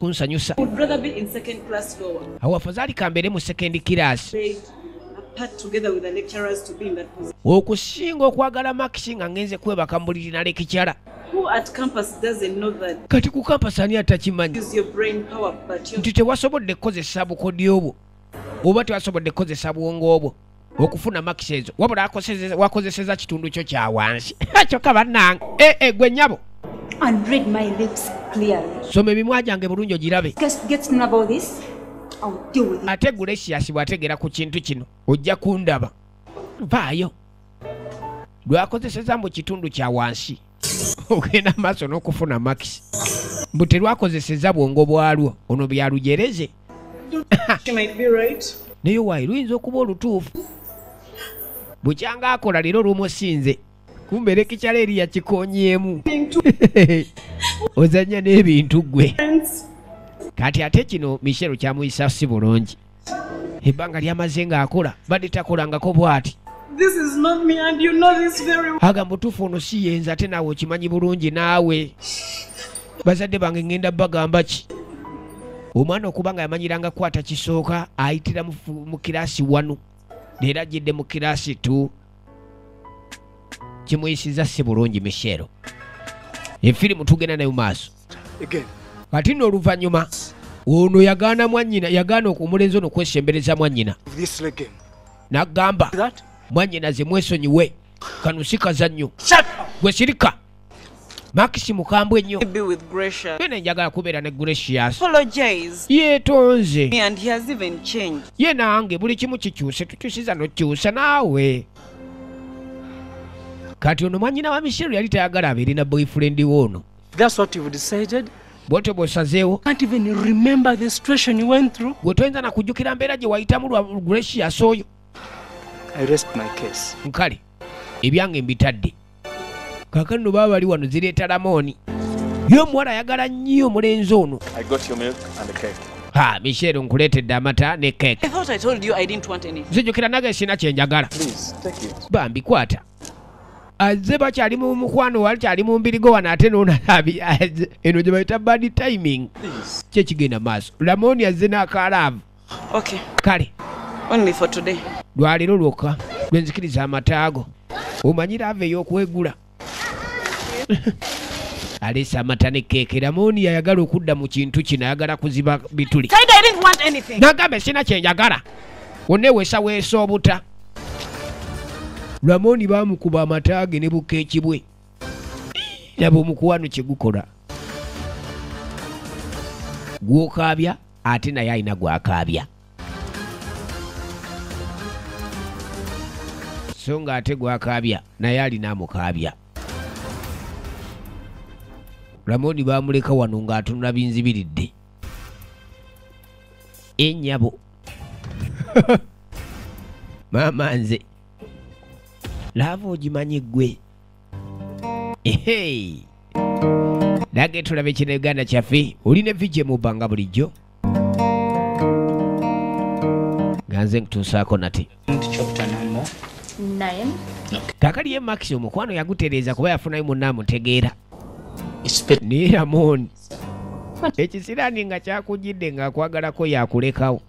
kunsanyusa. I would rather be in second class lower. Awo afadhali kambeere mu second class. Played a part together with the lecturers to be in that position. Okusinga okwagala marks nga ngenze kwebaka mu buliri na lecturer. Who at campus doesn't know that? Kati ku campus ani atakimanyi? Use your brain power, but you Nti tewasobodde kukozesa bukodyo obwo oba tewasobodde kukozesa bwongo obwo okufuna marks ezo wabula wakozeseza kitundu kyo kya wansi. Kyokka bannange gwe nnyabo. And read my lips clearly. Soma emimwa gyange bulungi ogirabe. Just get to know about this. I'll deal with it. Ate Gracious bw'ategeera ku kintu kino ojja kundaba. Vaayo. Lwakozeseza mu kitundu kya wansi ogenda maaso n'okufuna makisi. Mbu terwakozeseza bwongo bwalwo ono byalujereze. She might be right. Naye waayi luyinza okuba olutuufu. Bukyanga akola leero lumusinze. Kumbe lekikyala eri yakikonyeemu. Ozannya n'ebintu ggwe. Kati ate kino Michelle kyamuyisa si bulungi. Ebbanga lyamaze ng'akola badde takolangako bw'ati. This is not me and you know this very well. Aga mutuufu ono si yenze ate naawe okimanyi bulungi naawe. Bazadde bange ngenda bagamba ki? Omwana okuba nga yamanyiranga kwata kisooka ayitira mu kiraasi 1. Leero ajjidde mu kiraasi 2. Kimuyisiza si bulungi Michelle. Efirimu tugenda nayo maaso. Kati nno oluvannyuma ono yagaana mwannyina, yagaana okumulenzi ono okwesembereza mwannyina. N'agamba mwannyina ze mwesonyiwe kano si kazannyo. Gwe sirika. Maxi mukambwe nnyo. Bene njagala kubeera ne Gracious. Yeetonze. Ye nange buli kimu kikyuse, tukyusiza n'okyusa naawe. Kati ono mwannyina wa Michelle yali tayagala abeere na boyfriend we ono. That's what you've decided. Bw'otyo bw'osazeewo. Can't even remember the situation you went through. Gwe toyinza na kujjukira mbeera gye wayitamu lwa Gracious oyo. I rest my case. Nkale ebyange mbitadde. Kaakano baba bali wano zireeta Ramoni. Ye omuwala ayagala nnyo omulenzi ono. I got your milk and the cake. Ha, Michelle nkuleetedde amata ne cake. I thought I told you I didn't want anything. Nzijukira nange sina kye njagala. Please, take it. Bambi kwata. Azze bakyali mu mukwano wali kyali mu mbirigo wano ate n'onalabi eno gye bayita bad timing. Kye kigenda maaso. Ramoni azze n'akalaavu. Okay. Kale. Only for today. Lwaleero lwokka lwe nzikiriza amata ago. Omanyira ava ey'okwegula. Aleese amata ne keeke. Ramoni yayagala okudda mu kintu kino, ayagala kuziba bituli. Said I didn't want anything. Nagamba sina kye njagala. Oneewesa weesa obuta. Ramoni baamukuba amata ge ne bukeeki bwe. Laba omukwano kye gukola. Gw'okaabya ate naye alina gw'akaabya. So nga ate gw'akaabya naye alina amukaabya. Ramoni baamuleka wano ng'atunula binzibiridde. Ennyabo. Maama nze. Laavu ogimanyi ggwe. Ehey. Nange tulabe kino Uganda kyaffe. Oli ne VJ mu bbanga bulijjo. Nga nze nkutuusaako nate. Chapter number 9. Kaakali ye Max omukwano yagutereeza kuba yafunayo munne amutegeera. Naye Ramoni ekisiraani nga kyakujjidde ng'akwagalako yakulekawo.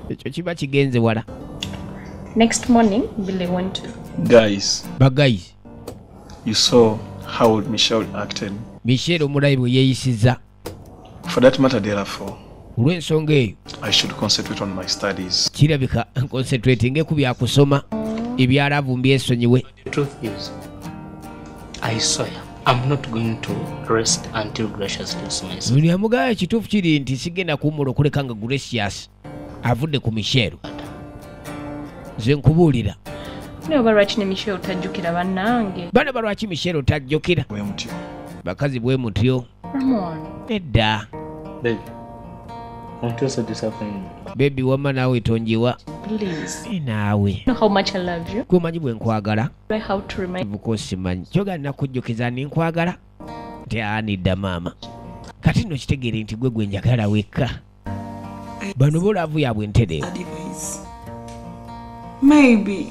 Ekyo kiba kigenze wala. Next morning, Billy went to. Guys. But guys. You saw how Michelle acted. Michelle omulayi bwe yeeyisizza. For that matter, therefore, olw'ensonga eyo, I should concentrate on my studies. Kirabika concentrating ku bya kusoma ebyalaavu mbyesonyiwe. The truth is, I swear, I'm not going to rest until Gracious leaves my side. Buli amugamba ekituufu kiri nti sigenda kuwummula okuleka nga Gracious avudde ku Michelle. Nze nkubuulira. Naye oba lwaki ne Michelle tajjukira bannange? Bano ba lwaki Michelle tajjukira? Bwe mutyo. Bakazi bwe mutyo. Ramon. Nedda. Baby, I'm so disappointed. Baby wamma naawe tonjiwa. Please. Naawe. You know how much I love you. Gwe omanyi bwe nkwagala. I how to remind. Buko simanyi. Kyoga nakujjukiza ni nkwagala. Nti anidda maama. Kati nno kitegeere nti gwe gwe njagala wekka. Bano bo laavu yaabwe ntereevu. Maybe.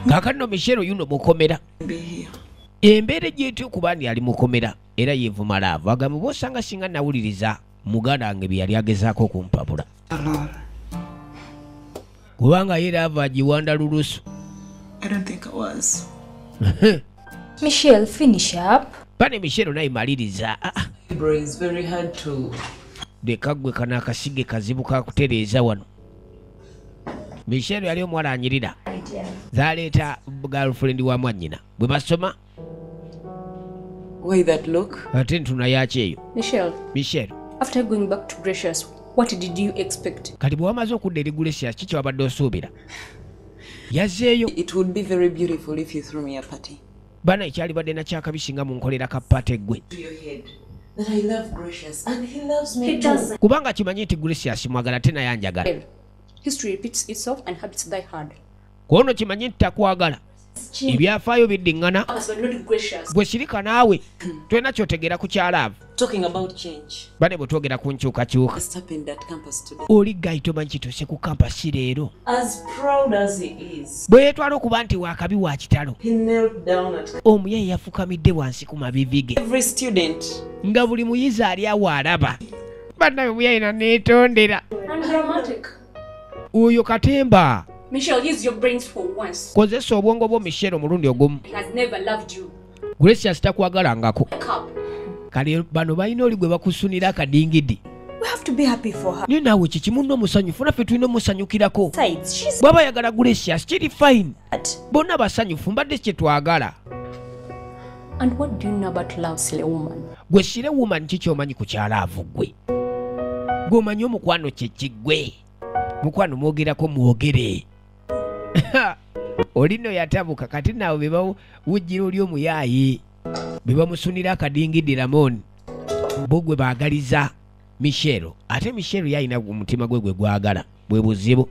Kaakano nno Michelle yuno mukomera. Embeera egyetya okuba nti ali mukomera era yeevuma laavu. Agamba bw'osanga singa nawuliriza muganda wange bye yali agezaako okumpabula. Kubanga ye laavu agiwanda lulusu. I don't think I was. Michelle, finish up. Pane Michelle naye maliriza. Bro, it's very hard to. Leka ggwe kano akasige kazibu kakutereeza wano. Michelle yali omuwala anyirira. Zaleeta girlfriend wa mwannyina. Bwe basoma Why that look? Ate ntunayaki eyo? Michelle. Michelle. After going back to Gracious, what did you expect? Kati bwe wamaze okudda eri Gracious, kiki wabadde osuubira? Yazzeeyo. It would be very beautiful if you threw me a party. Bana ekyalibadde nakyakabi singa munkolera ka party ggwe. To your head that I love Gracious and he loves me too. Kubanga kimanyi nti Gracious mwagala ate naye anjagala. History repeats itself and habits die hard. Kono kimanyi nti takwagala. Ebyafaayo biddiŋŋana. Gwe sirika naawe. Tolina ky'otegeera ku kyalaavu. Talking about change. Bane bwe twogera ku nkyukakyuka. Just happened at campus today. Oli guy tomanyi kituuse ku campus leero. As proud as he is. Bwe yeetwala okuba nti waakabi wa kitalo. He knelt down at Omuyaye yafukamidde wansi ku maviivi ge. every student. Nga buli muyizi ali awo alaba. Bannaye omuyaye naneetondera. And dramatic. Oyo katemba. Michelle, use your brains for once. Kozesa obwongo bwo Michelle omulundi ogumu. He has never loved you. Gracious takwagalangako. Wake up. Kale bano balina oli gwe bakusunira akadingidi. We have to be happy for her. Naye naawe kiki munno omusanyufu naffe tulina omusanyukirako. Besides, she's Bw'aba ayagala Gracious kiri fine. Bonna basanyufu mbadde kye twagala. And what do you know about love, silly woman? Gwe sire woman ki ky'omanyi ku kyalaavu ggwe? Gw'omanyi omukwano kye ki ggwe? Mukwano mwogerako mwogere. Oli nno yatabuka kati naawe be bawujjira oli omuyaayi. Be bamusunira akadingidi Ramon. Bo gwe baagaliza Michelle. Ate Michelle yalina omutima gwe gwe gwagala. Bwe buzibu.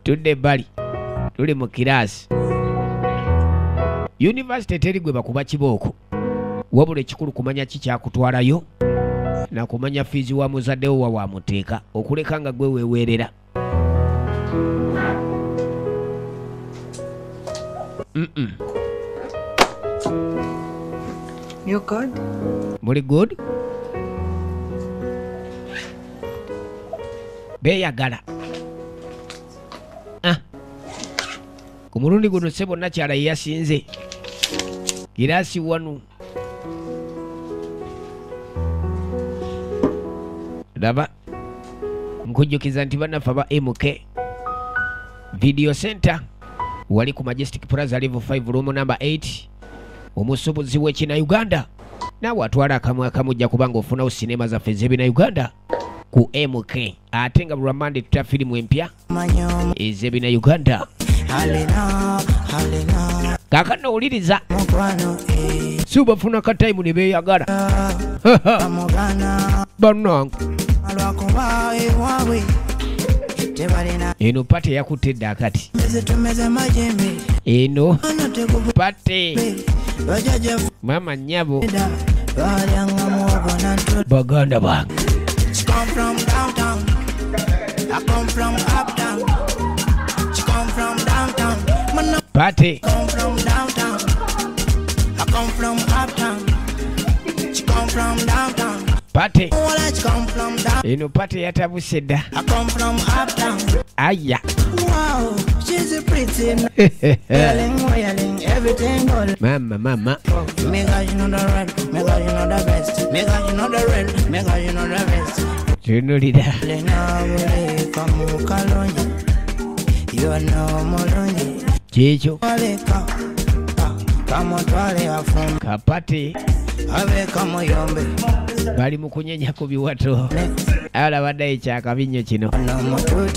Tudde ebbali. Tuli mu kiraasi. University teri gwe bakuba kibooko. Wabula ekikulu kumanya ki kyakutwalayo na kumanya fiizi wa muzadde wo wa wamuteeka okuleka nga gwe weeweerera. You good? Muli good? Beeyagala. Ah. Ku mulundi guno ssebo nakyala ye yasinze. Giraasi wanu. Laba. Nkujjukiza nti bannaffe aba MK Video Center wali ku Majestic Plaza level 5 room number 8. Omusuubuzi w'ekina Uganda naawe atwala akamwe akamujja kubanga ofunawo sinema zaffe ez'ebina Uganda ku MK ate nga buli Monday tuta firimu empya ez'ebina Uganda. Kaakano owuliriza si bafuna katayimu ne beeyagala bannange. Eno pate yakutte edda akati. Eno pate mama nnyabo baganda bange. Pate pate eno pate yatabuse dda. Aya. Mama mama. Tunulira. Kyekyo kapate bali mu kunyenya ku biwato. Ala baddayo kyakabi nnyo kino.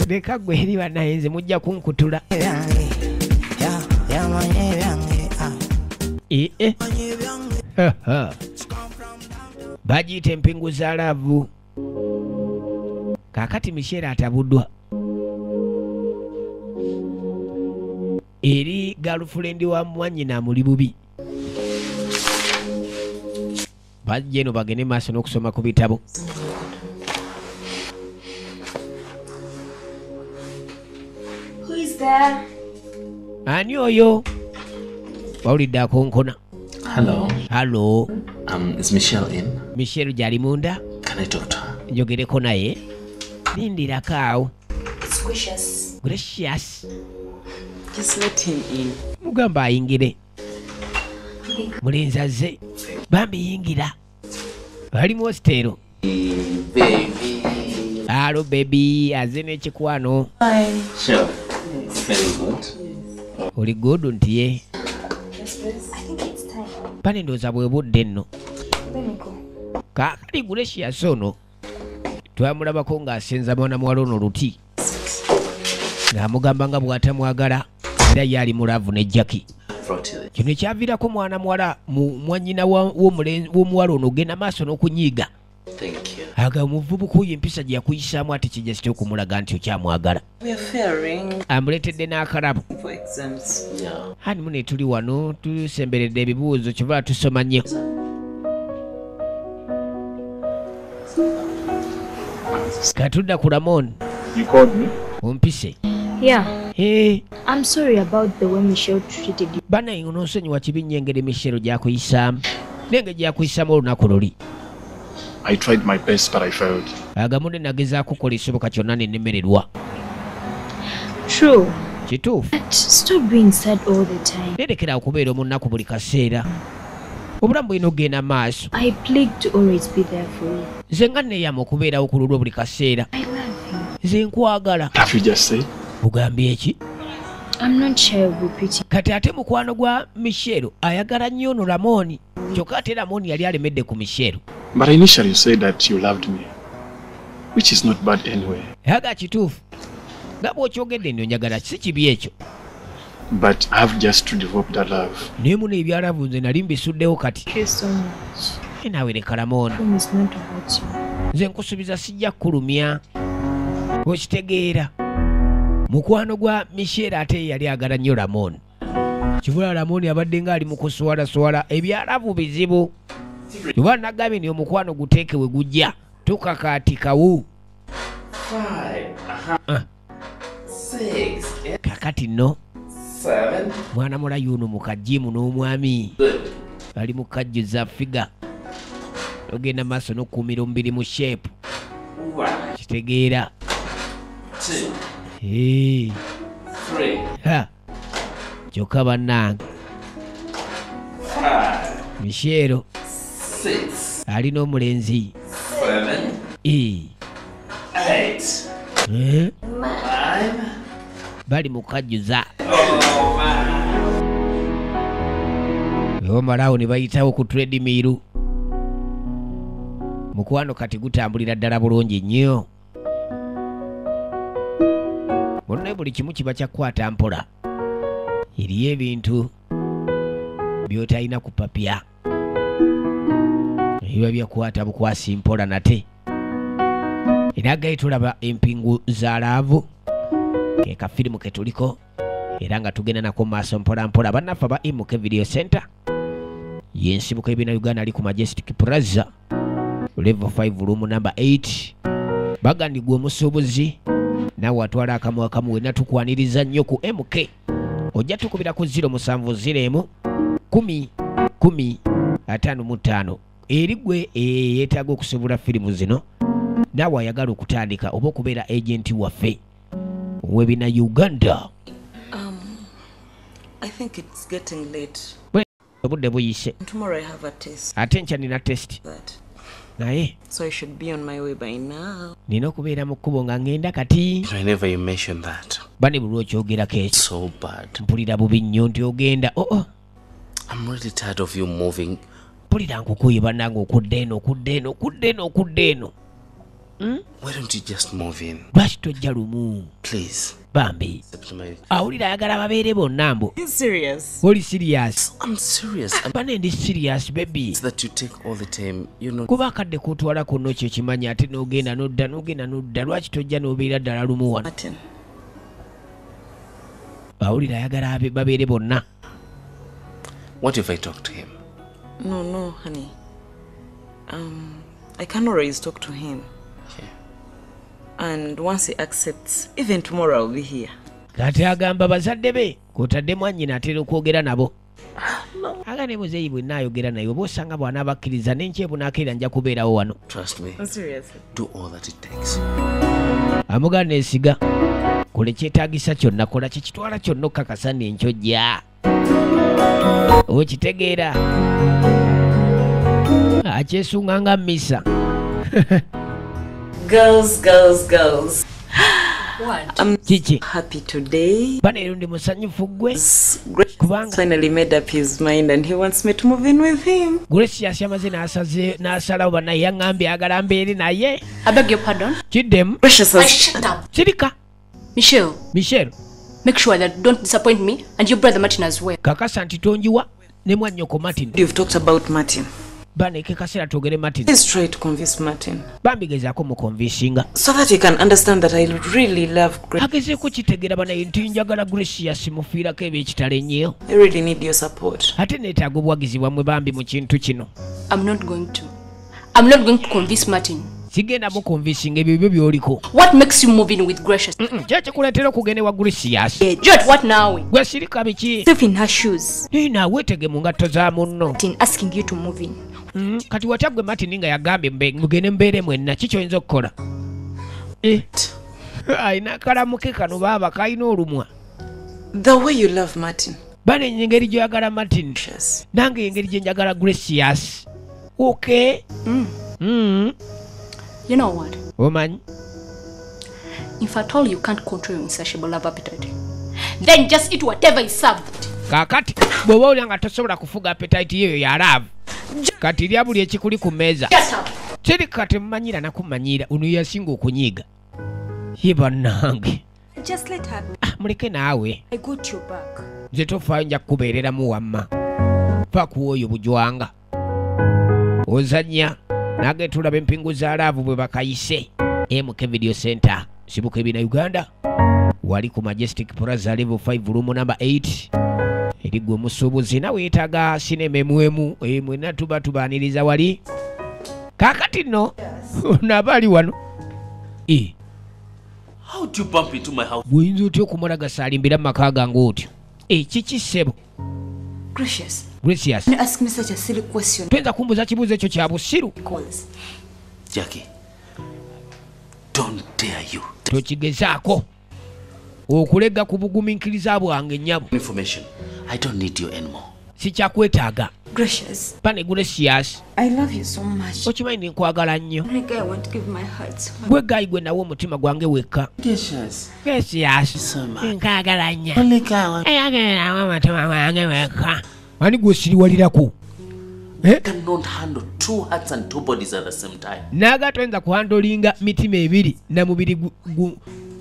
Leka ggwe eri bannaye nze mujja kunkutula. Bagiyita empingu za laavu. Kaakati Michelle atabuddwa eri galufulendi wa mwannyina amuli bubi. Bajja eno bagende maaso n'okusoma ku bitabo. Who is there? Ani oyo? Bawulidde akonkona. Hello. Hello. Is Michelle in? Michelle gyali munda? Can I talk to her? Njogereko naye. Lindirako awo. It's Gracious. Gracious. Just let him in. Mugamba ayingire. Mulenzi azze. Bambi yingira. Bali mu hostel. Baby. Hello baby, azze n'ekikwano. Hi. Sure. Very good. Oli good nti ye. Yes, please. I think it's time. Bane ndowooza bwe budde nno. Let me go. Kaakati Gracious ono twamulabako ng'asenza mwana muwala ono luti, ng'amugamba nga bw'atamwagala era ye ali mu love ne Jackie. Brought you this. Kino kyaviirako mwana muwala mwannyina w'omuwala ono ogenda maaso n'okunyiiga. Thank you. Aga omuvubuka oyo empisa gye yakuyisaamu ate kijja kitya okumulaga nti okyamwagala. We are faring Amuleetedde n'akalabo. for exams. Yeah. Hani mune tuli wano tusemberedde ebibuuzo kyova tusoma nnyo. Katudda ku Ramon. You called me? Ompise. Yeah. Hey. I'm sorry about the way Michelle treated you. Bana ononsonyiwa kibi nnyo engeri Michelle gy'akuyisaamu n'engeri gy'akuyisaamu olunaku luli. I tried my best, but I failed. Agamu ne nagezaako kukola ekisoboka kyonna ne nnemererwa. True. Kituufu. But stop being sad all the time. Nerekera okubeera omunaku buli kaseera. Obulamu bulina okugenda maaso. I plead to always be there for you. Nze nga neeyama okubeerawo ku lulwo buli kaseera. I love you. Nze nkwagala. Have you just said? Ogambye eki? I'm not shy of repeating. Kati ate mukwano gwa Michelle ayagala nnyo ono Ramoni. Kyokka ate Ramoni yali alemedde ku Michelle. But initially you said that you loved me, which is not bad anyway. Aga kituufu. Nga bw'okyogedde nno njagala si kibi ekyo. But I have just to develop that love. Naye muno ebya love nze nali mbisuddewo kati. Thank you so much. Naawe leka Ramoni. Promise not to hurt you. Nze nkusuubiza sijja kukulumya. Okitegeera. Mukwano gwa Michelle ate yali agala nnyo Ramoni. Kibula Ramoni abadde ng'ali mu kuswalaswala ebya love bizibu. Oba nagambye nti omukwano guteeke we gujja tukakaatikawo. 5. 6. Kakati nno 7. mwana mulayi ono mu kajimu n'omwami bali mu kajjuza figa. Ogenda maaso n'okukuumira omubiri mu shape. 1. Kitegeera. 2. Hey. 3. Ha. Kyokka bannange 5. Michelle 6. alina omulenzi. 7. 8. 9. Bali mu kajjuza. Oh man. Bwe ne bayitawo ku treadmill. Mukwano kati gutambulira ddala bulungi nnyo. Munne buli kimu kiba kyakwata mpola. Eriyo ebintu by'otalina kupapya. Biba byakwata bukwasi mpola nate. Era gaye tulaba empingu za love. Ke kafirimu ke tuliko. Era nga tugenda nako maaso mpola mpola. Bannaffe aba MK Video Center. Yensibuko ebina Uganda ali ku Majestic Plaza. Level 5 room number 8. Bagandigwa omusuubuzi nawe atwala akamu akamu wenna tukwaniriza nnyo ku MK. Ojja tukubira ku 0701 10 10 55. Eri gwe yeetaaga okusobola firimu zino naawe ayagala okutandika oba okubeera agenti waffe ow'ebina Uganda. I think it's getting late. Obudde buyise. Tomorrow I have a test. Ate nkya nina test. Naye So I should be on my way by now. nina okubeera mu kkubo nga ngenda kati. Whenever you mention that, Bane buli lw'okyogerako ekyo. so bad. Mpulira bubi nnyo nti ogenda. Oh. I'm really tired of you moving. Mpulira nkukuye bannange okudda eno okudda eno okudda eno okudda eno. Why don't you just move in? Lwaki tojja lumu? Please. Bambi. Accept my... Awulira ayagala babeere bonna mbu. You serious? Oli serious? I'm serious. Bane ndi serious baby. It's that you take all the time. You know. Kuba akadde k'otwala kuno kyo kimanyi ate n'ogenda n'odda n'ogenda n'odda lwaki tojja n'obeera ddala lumu wano? Martin. Awulira ayagala babeere bonna. What if I talk to him? No, honey. I can always talk to him. Okay. And once he accepts, even tomorrow I'll be here. Kati agamba bazadde be k'otadde mwannyina atera okwogera nabo. Aga ne muzeeyi bwe nnaayogera naye oba osanga bw'anaabakkiriza n'enkya bunaakeera nja kubeerawo wano. Trust me. Seriously. Do all that it takes. Amuganda neesiga. Kola ekyetaagisa kyonna, kola kye kitwala kyonna okukakasa n'enkyojja. Okitegeera. Akyesunga nga mmisa. Girls, girls, girls. What? I'm Kiki. Happy today. Bane ndi musanyufu gwe. Kubanga Finally made up his mind and he wants me to move in with him. Gracious yamaze n'asaze n'asalawo bannaye yaŋŋambye ayagala mbeere naye. I beg your pardon. Kiddemu. Gracious I has shut up. Kirika. Michelle, Michelle, make sure that you don't disappoint me and your brother Martin as well. Kakasa nti tonjiwa ne mwannyoko Martin. You've talked about Martin. Bana eke kaseera twogere Martin. Please try to convince Martin Bambi gezaako mukonvinsinga so that he can understand that I really love Grace. Agezeeko kitegeera banaye nti njagala Gracious mufiirako ebyekitalo ennyo. I really need your support. Ate neetaaga obuwagizi bwammwe bambi mu kintu kino. I'm not going to. I'm not going to convince Martin. Sigenda mukonvinsinga ebyo byo by'oliko. What makes you move in with Gracious? Ki ekikuleetera okugenda ewa Gracious? George, what now? Gwe sirika biki? Step in her shoes. Naye naawe weetege mu ngatto za munno. Martin asking you to move in. Kati watya gwe Martin nga yagambye mugende mbeere mwenna, ki kyoyinza okukola? Eh, alina akalamu ke kano baaba kalina olumwa. The way you love Martin. Bana engeri gy'oyagala Martin nange engeri gye njagala Gracious, okay. You know what? Omanyi? If at all you can't control your insatiable love appetite, then just eat whatever is served. Kaakati bw'oba olya nga tosobola kufuga appetite yeeyo ya love, kati lya buli ekikuli ku mmeeza. Shut up. Kiri kati mumanyira nakumanyira ono yasinga okunyiiga ye bannange. Just let her be. Ah, muleke naawe. I got your back. Nze tofaayo, nja kukubeereramu wamma fa ku oyo bujwanga ozannya nange tulaba empingu za love bwe bakayise. MK Video Center sibuka ebina Uganda wali ku Majestic Plaza level 5 room number 8 eri gwe musuubuzi nawe yeetaaga sinema emwemu mwenna tuba tubaaniriza wali. Kaakati nno ono aba ali wano. How do you bump into my house? Bw'oyinza otya okumala gasaalimbira mu maka gange otyo? Ekiki ssebo? Gracious. Gracious. You ask me such a silly question. Toyinza kumbuuza kibuuzo ekyo kya busiru. Calls. Jackie, don't dare you. Tokigezaako okulega ku bugumiikiriza bwange nnyabo. Information. I don't need you anymore. Sikyakwetaaga. Gracious. Pane Gracious. I love you so much. Okimanyi nkwagala nnyo. Only guy I want to give my heart. So gwe guy gwe nawe omutima gwange wekka. Gracious. Gracious. So much. Nkwagala nnyo. Only guy I want. Eyagala nawe omutima gwange wekka. Ani gw'osiriwalirako? I cannot handle two hearts and two bodies at the same time. Naaga toyinza kuhandolinga mitima ebiri na mubiri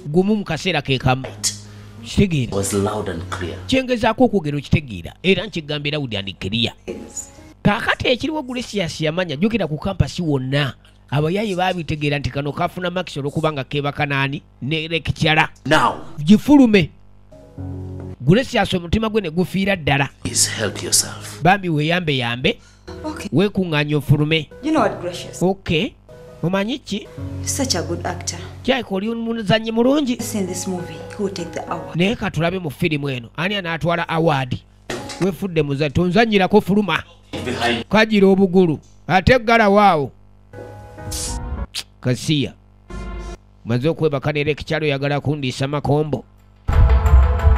gumu mu kaseera ke kamu, kitegeera? Was loud and clear. Kyengezaako okwogera okitegeera era nkigambira loud and clear. Kaakati ekiriwo, Gracious yamanya jjukira ku campus wonna abayayi baabitegeera nti kano kafuna marks olw'okuba nga keebaka naani ne lecturer. Now, gifulume Gracious omutima gwe ne gufiira ddala. Please help yourself. Bambi weeyambe yambe. Okay. Weekuŋŋaanya ofulume. You know what, Gracious? Okay, omanyi ki? You're such a good actor. Kyayika oli muzannyi mulungi. In this movie, who will take the award? Naye katulabe mu firimu eno ani anaatwala award. Wefudde muzannyi tonzannyirako, fuluma. Behind. Kagira obugulu ate ggala kasiya maze okwebaka ne lecturer oyagala kundiisa makombo.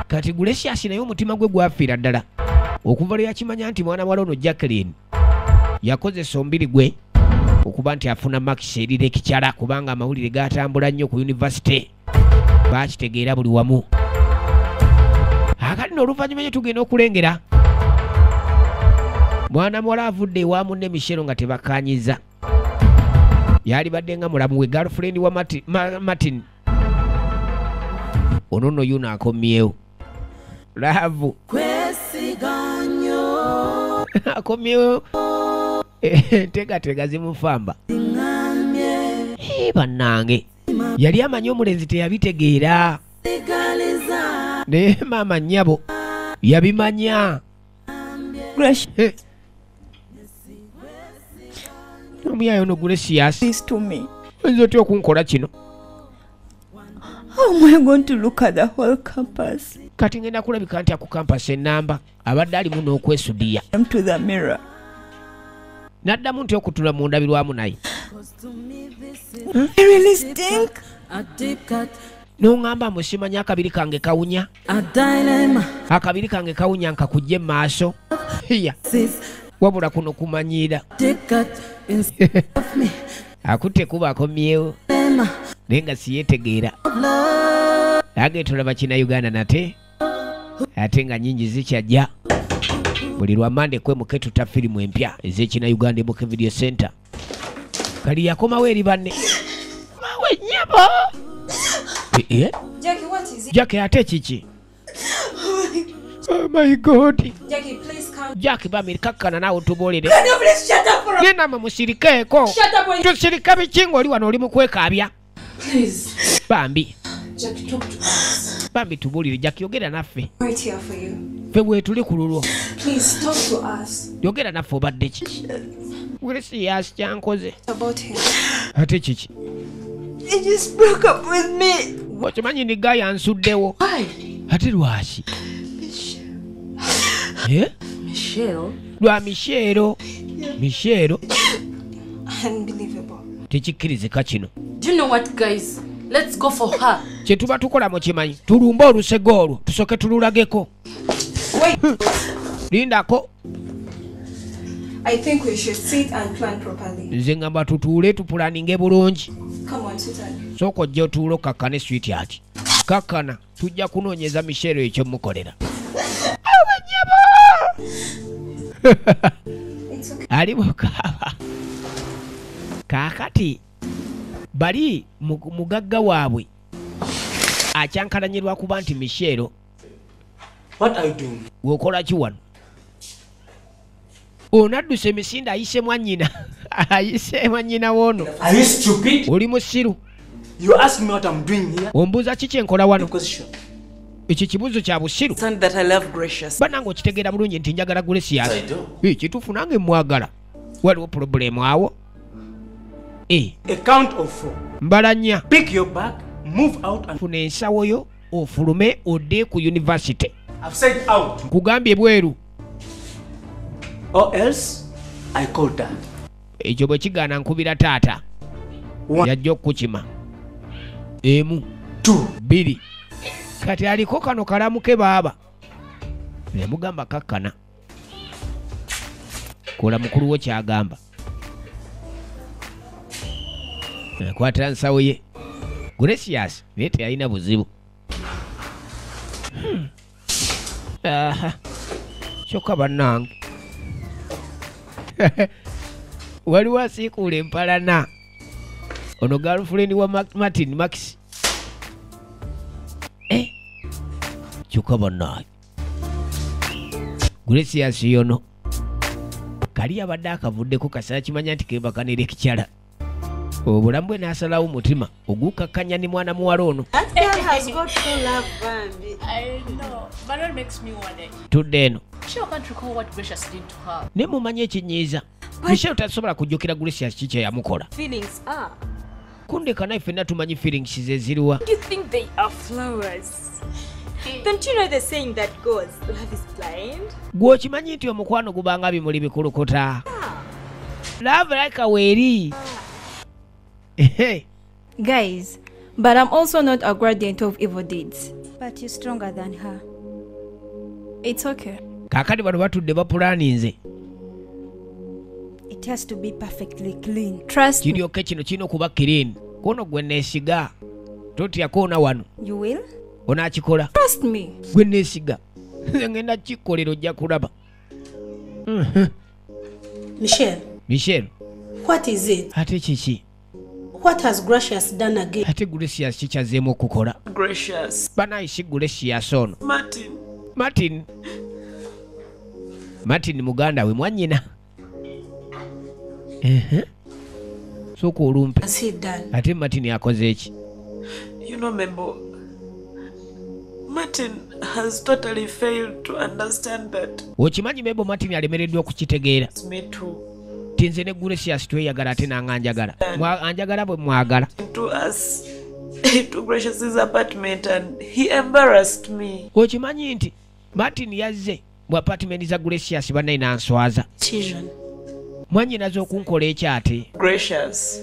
Kati Gracious naye omutima gwe gwafiira ddala okuva lwe yakimanya nti mwana wala ono Jacqueline yakozesa omubiri gwe okuba nti afuna marks eri lecturer, kubanga amawulire gatambula nnyo ku university, bakitegeera buli wamu. Akati nno oluvannyuma nyo tugenda okulengera mwana muwala avudde ewa munne Michelle nga tebakkanyiza yali badde nga mulamu we, girlfriend wa Martin. Ono nno yuno akomyewo love akomyewo enteekateeka zimufamba. Eh, bannange yali amanyi omulenzi teyabitegeera naye maama nnyabo yabimanya. Gracious. Omuyayo ono Gracious. This to me. Oyinza otya okunkola kino? How am I going to look at the whole campus? Kati ngenda kulabika nti aku campus enamba abadde alimu n'okwesudiya. I'm to the mirror. N'addamu nti okutula mu ndabirwamu naye. I really stink. N'oŋŋamba musimanyi akabiri kange kawunya, akabiri kange kawunya nkakujje mu maaso ya wabula kuno kumanyiira akutte kuba akomyewo naye nga siyeetegeera. Age tulaba kina Uganda nate Ate nga nyingi zikyajja. Buli lwa Mande kwe muketu ta filimu empya ez'ekina Uganda Muke Video Center. Kali yakomawo eri banne. Mawe nnyabo. Jackie, what is it? Jackie ate kiki? Oh my God. Jackie, please come. Jackie bamiri kakkana naawe tubuulire. Can you please shut up for a... Genda mwe musirikeeko. Shut up when... Tusirika biki ng'oli wano oli mu kwekaabya. Please. Bambi. Jackie, talk to us. Bambi tubuulire Jackie yogera naffe. Right here for you. Ffe bwe tuli ku lulwo. Please talk to us. Yogera naffe obadde ki? Gracious kyankoze. About him. Ate kiki? He just broke up with me. Okimanyi ni guy ansuddewo. Why? Ate lwaki? Eh? Michelle. Lwa Michelle. Michelle. Unbelievable. Tekikkirizika kino. Do you know what, guys? Let's go for her. Kye tuba tukola mu kimanyi. Tulumbe olusego olwo tusooke tululageko. Wait. Lindako. I think we should sit and plan properly. Nze ngamba tutuule tupulaninge bulungi. Come on, sweetheart. Sooka ojje otuule okakkane sweetheart. Kakkana tujja kunoonyeza Michelle ekyo mukolera. It's okay. Ali mukaaba. Kaakati bali mugagga waabwe akyankalanye lwakuba nti Michelle. What are you doing? Wokola ki wano? Onadduse emisinde ayise mwannyina. Ayise mwannyina woono. Are you stupid? Oli musiru. You ask me what I'm doing here? Ombuuza ki kye nkola wano? Ekyo kibuuzo kya busiru. That I love Gracious. Bannange okitegeera bulungi nti njagala Gracious. I do. Kituufu nange mwagala. Waliwo pulobulemu awo. A count of 4. Mbala nnya. Pick your bag, move out and... Funa ensawo yo ofulume odde ku university. I've said out. Nkugambye bweru. Or else I call dad. Ekyo bwe kigaana nkubira taata. Yajja okukukima. 1 2 2. Kati aliko kano kalamu ke baaba. Ne mugamba kakkana. Kola mukulu wo kyagamba. Kwata nsawo ye. Gracious naye teyalina buzibu. Kyokka bannange. Waliwo asiikuula empalana. Ono girlfriend wa Martin Max. Kyokka bannange. Gracious yono. Kali abadde akavuddeko kasera kimanya nti kebakanira ekikyala. Obulamu bwe n'asalawo omutima ogukakkanya ne mwana muwala ono. That girl has got true love, Bambi. I know, but that makes me wonder. Tudde eno. She can't recall what Gracious did to her. Ne mumanyi ekinyiiza. Michelle tasobola kujjukira Gracious ki kye yamukola. Feelings are. Kundeka naye ffenna tumanyi feelings ze ziriwa. Do you think they are flowers? Don't you know the saying that goes, love is blind? Gwe okimanyi nti omukwano gubanga bimuli bikulukuta. Love like a weeri. Guys, but I'm also not a gradient of evil deeds. But you're stronger than her. It's okay. Kakati bano batudde bapulaninze. It has to be perfectly clean. Trust me. Kiryoke kino kirina okuba clean. Kono gwe neesiga. Totya koona wano. You will? Onaakikola. Trust me. Gwe neesiga. Nze ngenda kikolera ojja kulaba. Michelle. Michelle. What is it? Ate kiki? What has Gracious done again? Ate Gracious ki kyazzeemu okukola? Gracious. Banayi si Gracious ono. Martin. Martin. Martin muganda we mwannyina. Sooka olumpe. Has he done? Ate Martin akoze ki? You know, Membo, Martin has totally failed to understand that. Okimanyi Membo Martin alemereddwa okukitegeera. Me too. Tinze ne Gracious tweyagala ate nanganjagala. Anjagala bwe mwagala. To us, to Gracious's apartment and he embarrassed me. Okimanyi nti Martin yazze mu apartment za Gracious bannaye n'answaza. Mwannyinaze okunkola ekyate. Gracious.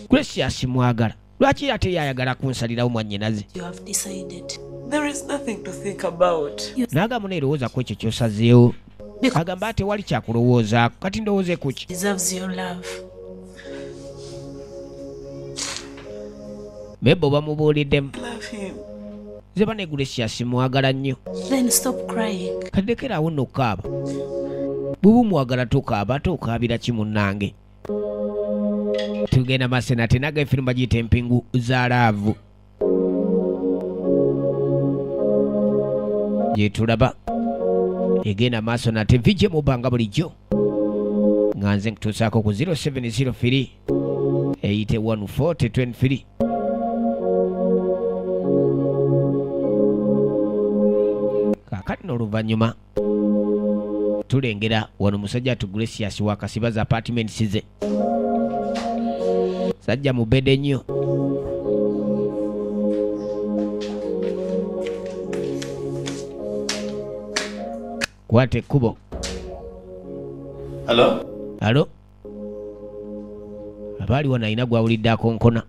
Gracious mwagala. Lwaki ate yayagala kunsalirawo mwannyinaze? You have decided. There is nothing to think about. N'agamba neerowooza ku ekyo ky'osazeewo. Agamba ate wali kyakulowoozaako. Kati ndowooze ku ki? Deserves your love. Mebo bamubuuliddemu. Love him. Nze bane Gracious mwagala nnyo. Then stop crying. Kadekera awo nno kaaba. Bw'oba mwagala tokaaba, tokaabira ki munnange. Tugenda maaso nate naga efirimu bagiyita Empingu za Love. Gyetulaba egenda maaso nate vije mubanga bulijjo nga nze nkutuusaako ku 0703 81 23. Kaakati n'oluvannyuma tulengera wano musajja atu Gracious wakasibaza apartment ze sajja mubede nnyo. Kwata ekkubo. Hello? Alo, abaali wano alina gwawulidde akonkona.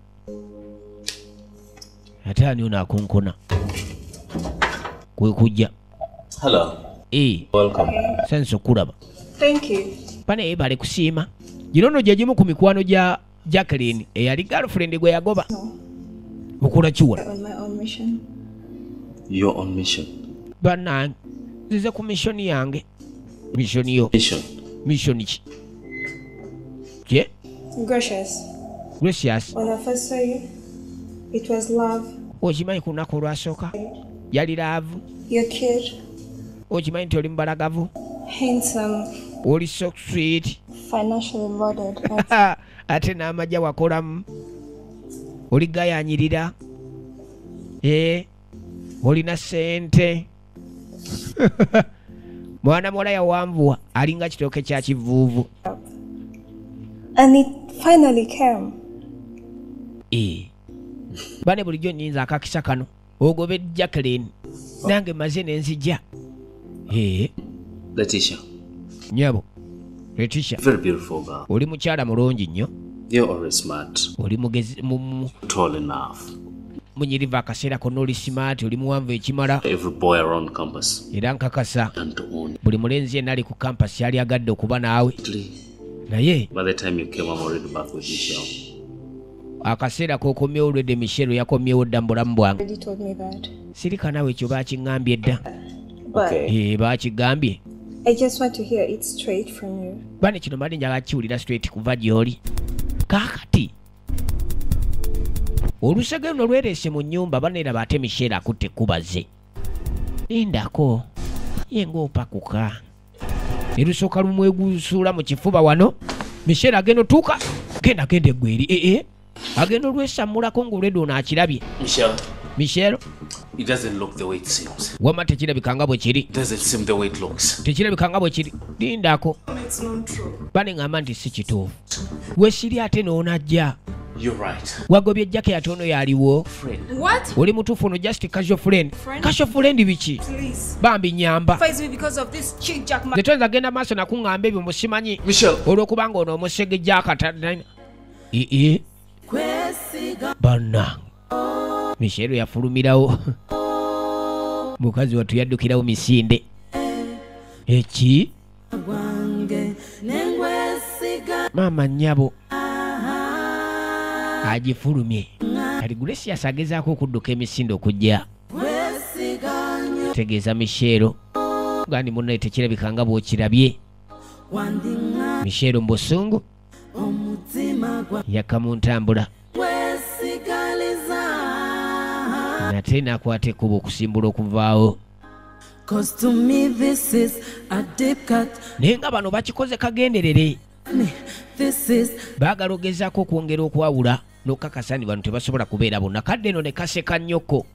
Ate ani ono akonkona? Kwe kujja. Hello. Eh. Welcome. Sense okulaba. Thank you. Bane yeebale kusiima. Gino nno gye gimu ku mikwano gya Jacqueline eyali girlfriend gwe yagoba. Okola ki wano? On my own mission. Your own mission. Bannange nzize ku mission yange. Mission yo. Mission. Mission ki? Kye? Gracious. Gracious. When I first saw you, it was love. Okimanyi ku lunaku olwasooka yali love. You're cute. Okimanyi nti oli mubalagavu. Handsome. Oli so sweet. Financially loaded. Ate n'amajja wakolamu. Oli gayanyirira. Olina ssente. Mwana muwala yawanvuwa alinga kitooke kya kivuuvu. And it finally came. Bane bulijjo nnyinza akakisa kano ogobe Jacqueline nange maze ne nzija. Letitia. Nnyabo Letitia. Very beautiful girl. Oli mukyala mulungi nnyo. You're always smart. Oli mugezi tall enough. Munyirivu akaseera konna, oli smart, oli muwanvu ekimala. Every boy around campus. Era nkakasa And to own. buli mulenzi yenna ali ku campus yali agadde okuba naawe. Naye By the time you came, I'm already back with Michelle. Akaseera k'okomyewo olwedde Michelle yakomyewo dda mu bulamu bwange. Already told me that. Sirika naawe, ekyo baakiŋŋambye dda. But Baakigambye. I just want to hear it straight from you. Bane kino mbadde njagala kiwulira straight kuva gy'oli. Kaakati olusege luno lwereese mu nnyumba, baneeraba ate Michelle akutte ekkubaze. Lindako ye ng'opakuka ne lusooka lumwegusuula mu kifuba wano. Michelle agenda otuuka genda genda eggwe eri ee agenda olwesammulako ng'olwedde ono akirabye. Michelle. Michelle. It doesn't look the way it seems. Wamma tekirabika nga bwe kiri. It doesn't seem the way it looks. Tekirabika nga bwe kiri, lindako. It's not true. Bane ŋŋamba nti si kituufu wesiri ate n'onajja. You're right. Wagobye Jackie ate ono yaliwo. Friend. What? Oli mutuufu, ono just casual friend. Friend? Casual friend biki? Please. Bambi nyamba. Fights me because of this chick Jack Nze toyinza genda maaso nakuŋŋamba ebyo musimanyi Michelle. Olw'okubanga ono omusege jakata ee bannange. Michelle yafulumirawo, mukazi wattu yaddukirawo misinde eki. Maama nnyabo agifulumye. Kati Gracious agezaako okudduka emisinde okujja tegeeza Michelle gandi munnaye tekirabika nga bw'okirabye. Michelle mu busungu yakka mu ntambula nate n'akwata ekkubo okusimbula okuvaawo. Cause to me this is a deep cut. Naye nga bano bakikoze kagenderere. This is baagala ogezaako okwongera okwawula n'okukakasa nti bano tebasobola kubeera bonna. Kadde eno ne kaseka nnyoko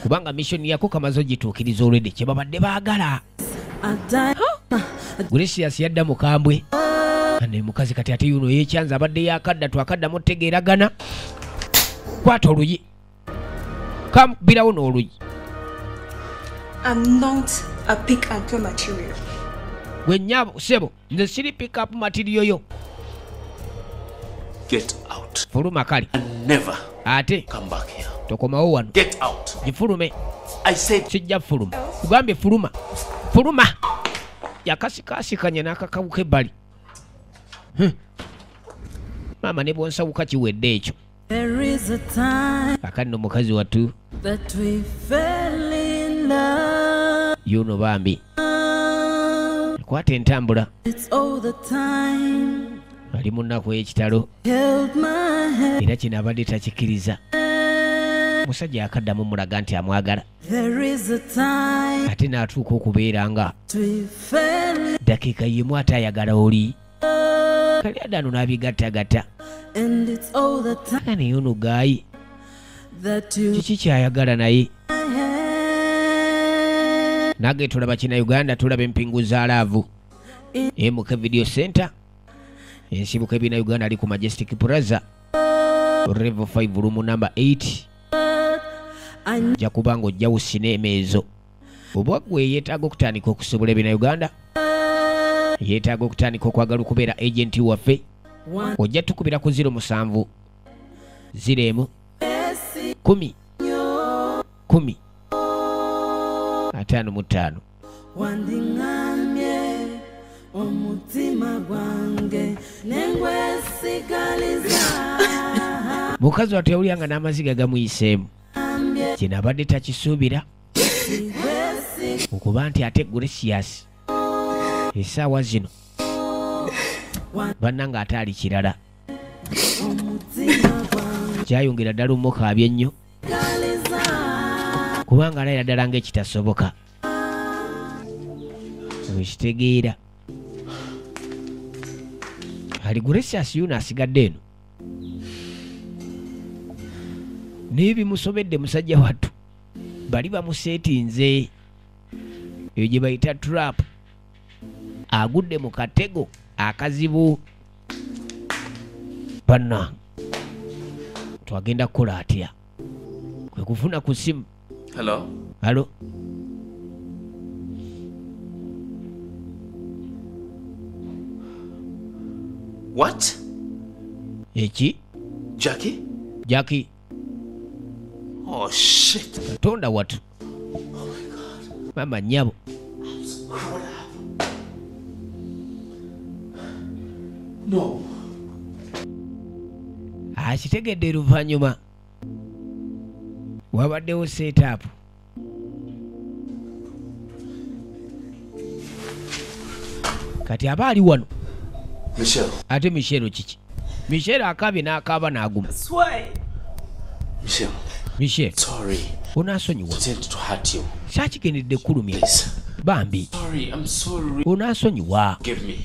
kubanga mission yako kamaze ogituukiriza olwedde kye babadde baagala. A die. Gracious yadda mukambwe ane mukazi kati ate yuno yekyanza abadde yakadda twakaddamu tegeeragana. Kwata oluyi kamukubirawo n'oluyi. I'm not a pick and play material. Gwe nnyabo ssebo, nze siri pick up material yo. Get out. Fuluma kale. And never ate come back here. Tokomawo wano. Get out. Gifulume. I said sijja fuluma. Kugambye fuluma. Fuluma. Yakasikaasikanya n'akakawuka ebbali. Maama ne bwonsawuka kiwedde ekyo. There is a time Akati nno mukazi wattu that we fell love. Yuno bambi kwata entambula. It's all the time. Ali mu nnaku ey'ekitalo. Held my hand. Era kino abadde takikkiriza. Musajja akaddamu mulaga nti amwagala. There is a time. Ate n'atuuka okubeera nga we fell. Dakiika y'emu ate ayagala oli. Kali adano n'abigattagatta. And it's all the time. Naye ono gaayi. That you Kiki kyayagala naye? Nange tulaba kina Uganda, tulaba empingu za laavu. MK Video Center. Ensibuko ebina Uganda ali ku Majestic Plaza. Revo 5 room number 8. Nja kubanga ojja sinema ezo. Oba gwe yeetaaga okutandika okusobola ebina Uganda, yeetaaga okutandika okwagala okubeera agenti waffe, ojja tukubira ku 07 01 10 10 55. Wandingamye omutima gwange nengwesigaliza. Mukazi wattu yawulira n'amaziga gamuyiseemu. Kino abadde takisuubira okuba nti ate Gracious essaawa zino bannange ate ali kirala. Kyayongera ddala omukaabya ennyo kubanga alayira ddala ng'ekitasoboka. Okitegeera. Ali Gracious yuno asigadde eno. Naye bimusobedde musajja wattu. Bali bamuseetinze. Eyo gye bayita trap. Agudde mu katego akazibu. Bannange twagenda kukola atya? Kwe kufuna ku ssimu. Hello. Hello. What? Eki? Jackie? Jackie. Oh shit. Katonda watu. Oh my God. Mama nnyabo. I'm screwed up. No. Akitegedde luvannyuma. Wabaddewo setup. Kati aba ali wano. Michelle. Ate Michelle kiki? Michelle akaabye n'akaaba n'aguma. Why? Michelle. Michelle. Sorry. Onaasonyiwa. I intend to hurt you. Saakigendedde kulumya. Please. Bambi. Sorry, I'm sorry. Onaasonyiwa. Give me.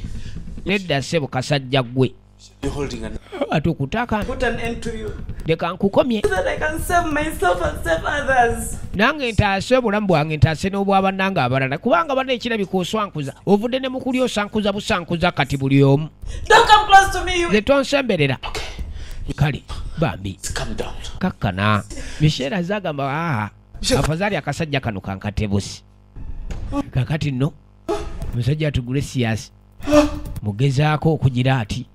Nedda ssebo kasajja ggwe. You're holding an Ate okutaaka. Put an end to you. Leka nkukomye. So that I can save myself and save others. Nange ntaase obulamu bwange ntaase n'obwa bannange abalala kubanga banna ekirabika oswankuza ovudde ne mukuli osankuza busankuza kati buli omu. Don't come close to me, you. Nze tonsemberera. Kale bambi. Calm down. Kakkana. Michelle azagamba aa afadhali akasajja kano kankatebusi. Kakati nno musajja atugule siasi mugezaako okugira ati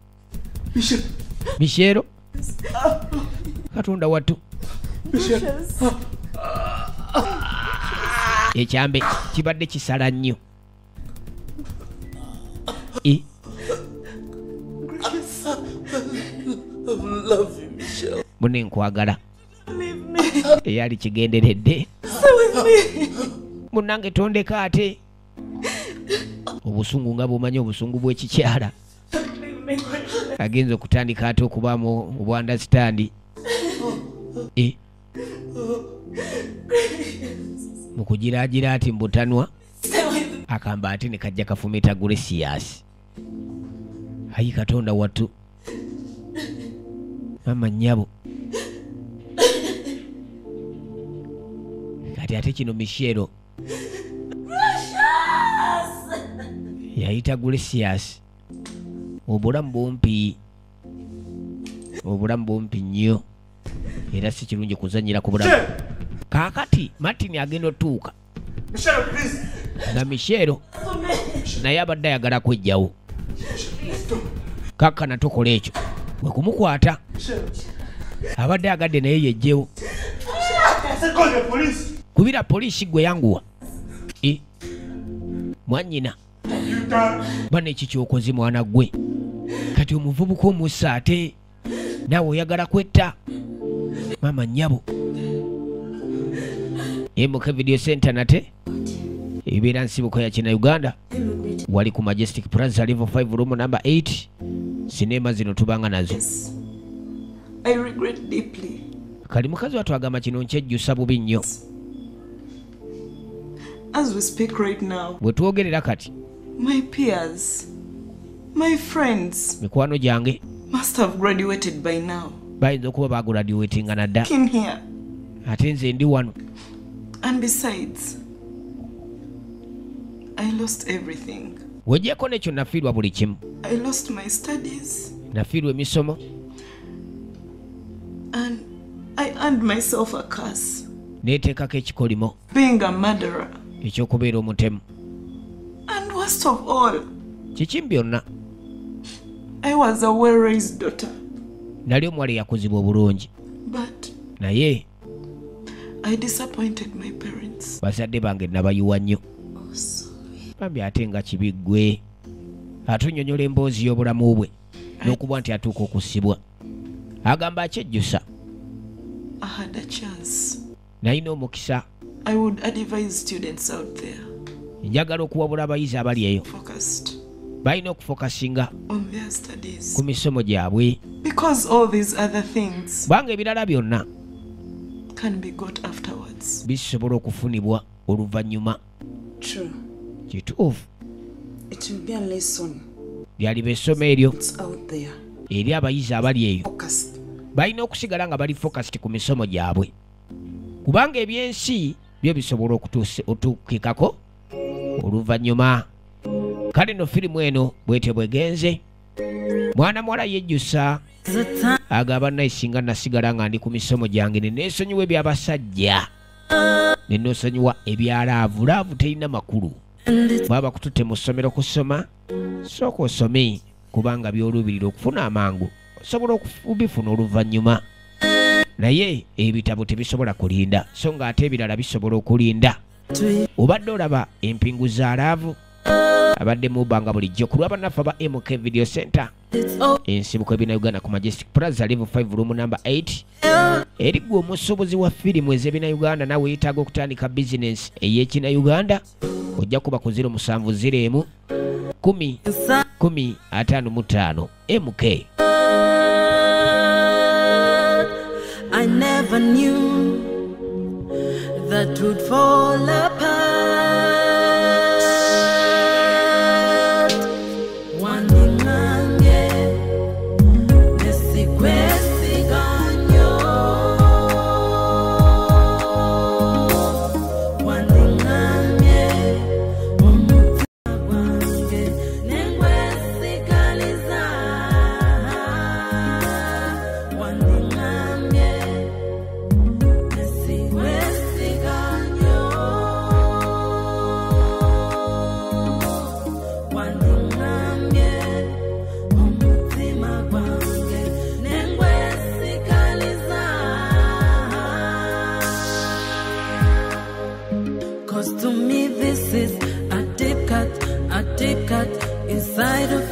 Michelle. Katonda wattu. Ekyambe kibadde kisala nnyo. I love you, Michelle. Mune nkwagala. Leave me. Eyali kigenderedde. Stay with me. Munnange tondeka ate. Obusungu nga bw'omanyi obusungu bw'ekikyala. Agenza okutandika ate okubaamu obwa understand. Mu kugiraagira ati mbutanwa akamba ate ne kajja kafumita Gracious. Ayi Katonda wattu. Mama nnyabo. Kati ate kino Michelle yayita Gracious. Obulamu bumpi. Obulamu bumpi nnyo. Era si kirungi kuzannyira ku bulamu. Kaakati Martin agenda otuuka. Michelle, please. Na Michelle naye abadde ayagala kwejjawo. Kakkana tokola ekyo. Bwe kumukwata abadde agadde naye yejjewo. Kubira poliisi gwe yanguwa. Mwannyina. Bana eki ky'okoze mwana gwe. Kati omuvubuka omussa ate naawe oyagala kwetta. Maama nnyabo. MK Video Center nate ebeera nsibuko ya kina Uganda, wali ku Majestic Plaza level 5 room number 8. Sinema zino tubanga nazo. I regret deeply. Kali mukazi watu agamba kino nkyejjusa bubi nnyo. As we speak right now, bwe twogerera kati, my peers, my friends, mikwano gyange must have graduated by now. Bayinza okuba bagraduatinga nadda. In here. Ate nze ndi wano. And besides, I lost everything. Wejjeko n'ekyo nafiirwa buli kimu. I lost my studies. Nafiirwa emisomo. And I earned myself a curse. Neeteekako ekikolimo. Being a murderer. Ekyokubeera omutemu. And worst of all, kiki byonna? I was a well-raised daughter. Nali omuwala eyakuzibwa obulungi. But naye I disappointed my parents. Bazadde bange nabayiwa nnyo. Bambi ate nga kibi ggwe. Atunnyonnyola emboozi y'obulamu bwe n'okuba nti atuuka okusibwa. Agamba akyejjusa. I had a chance. Nalina omukisa. I would advise students out there. Njagala okuwabula abayizi abali eyo. Focused. Balina okufokasinga on their studies. Ku misomo gyabwe. Because all these other things kubanga ebirala byonna can be got afterwards. Bisobola okufunibwa oluvannyuma. True. Kituufu. It will be a lesson. Lyaliba essomo eryo It's out there. Eri abayizi abali eyo. Focused. Balina okusigala nga bali focused ku misomo gyabwe. Kubanga ebyensi byo bisobola okutuukikako oluvannyuma. Kale no firimu eno bwetyo bwegenze. Mwana muwala yejjusa agamba naye singa nasigala nga ndi ku misomo gyange ne neesonyiwa eby'abasajja ne neesonyiwa ebya love. Love terina makulu. Bwaba kututte mu ssomero kusoma, sooka osome kubanga by'oluubirira okufuna amangu osobola okubifuna oluvannyuma. Naye ebitabo tebisobola kulinda, so ng'ate ebirala bisobola okulinda. Obadde olaba empingu za love abadde mu bbanga bulijjo ku lw'abannaffe aba MK Video Center ensibuko ebina Uganda ku Majestic Plaza level 5 room number 8. Eri ggwe omusuubuzi wa firimu ez'ebina Uganda nawe yeetaaga okutandika bizinensi ey'ekina Uganda, ojja kuba ku 0701 10 10 55 MK. I never knew that would fall apart. Waning'amye, nesikwesiganyo. Waning'amye, omutima gwange nengwesigaliza. Waning'amye, nesikwesiganyo. Waning'amye, omutima gwange nengwesigaliza. 'Cause to me this is a deep cut inside of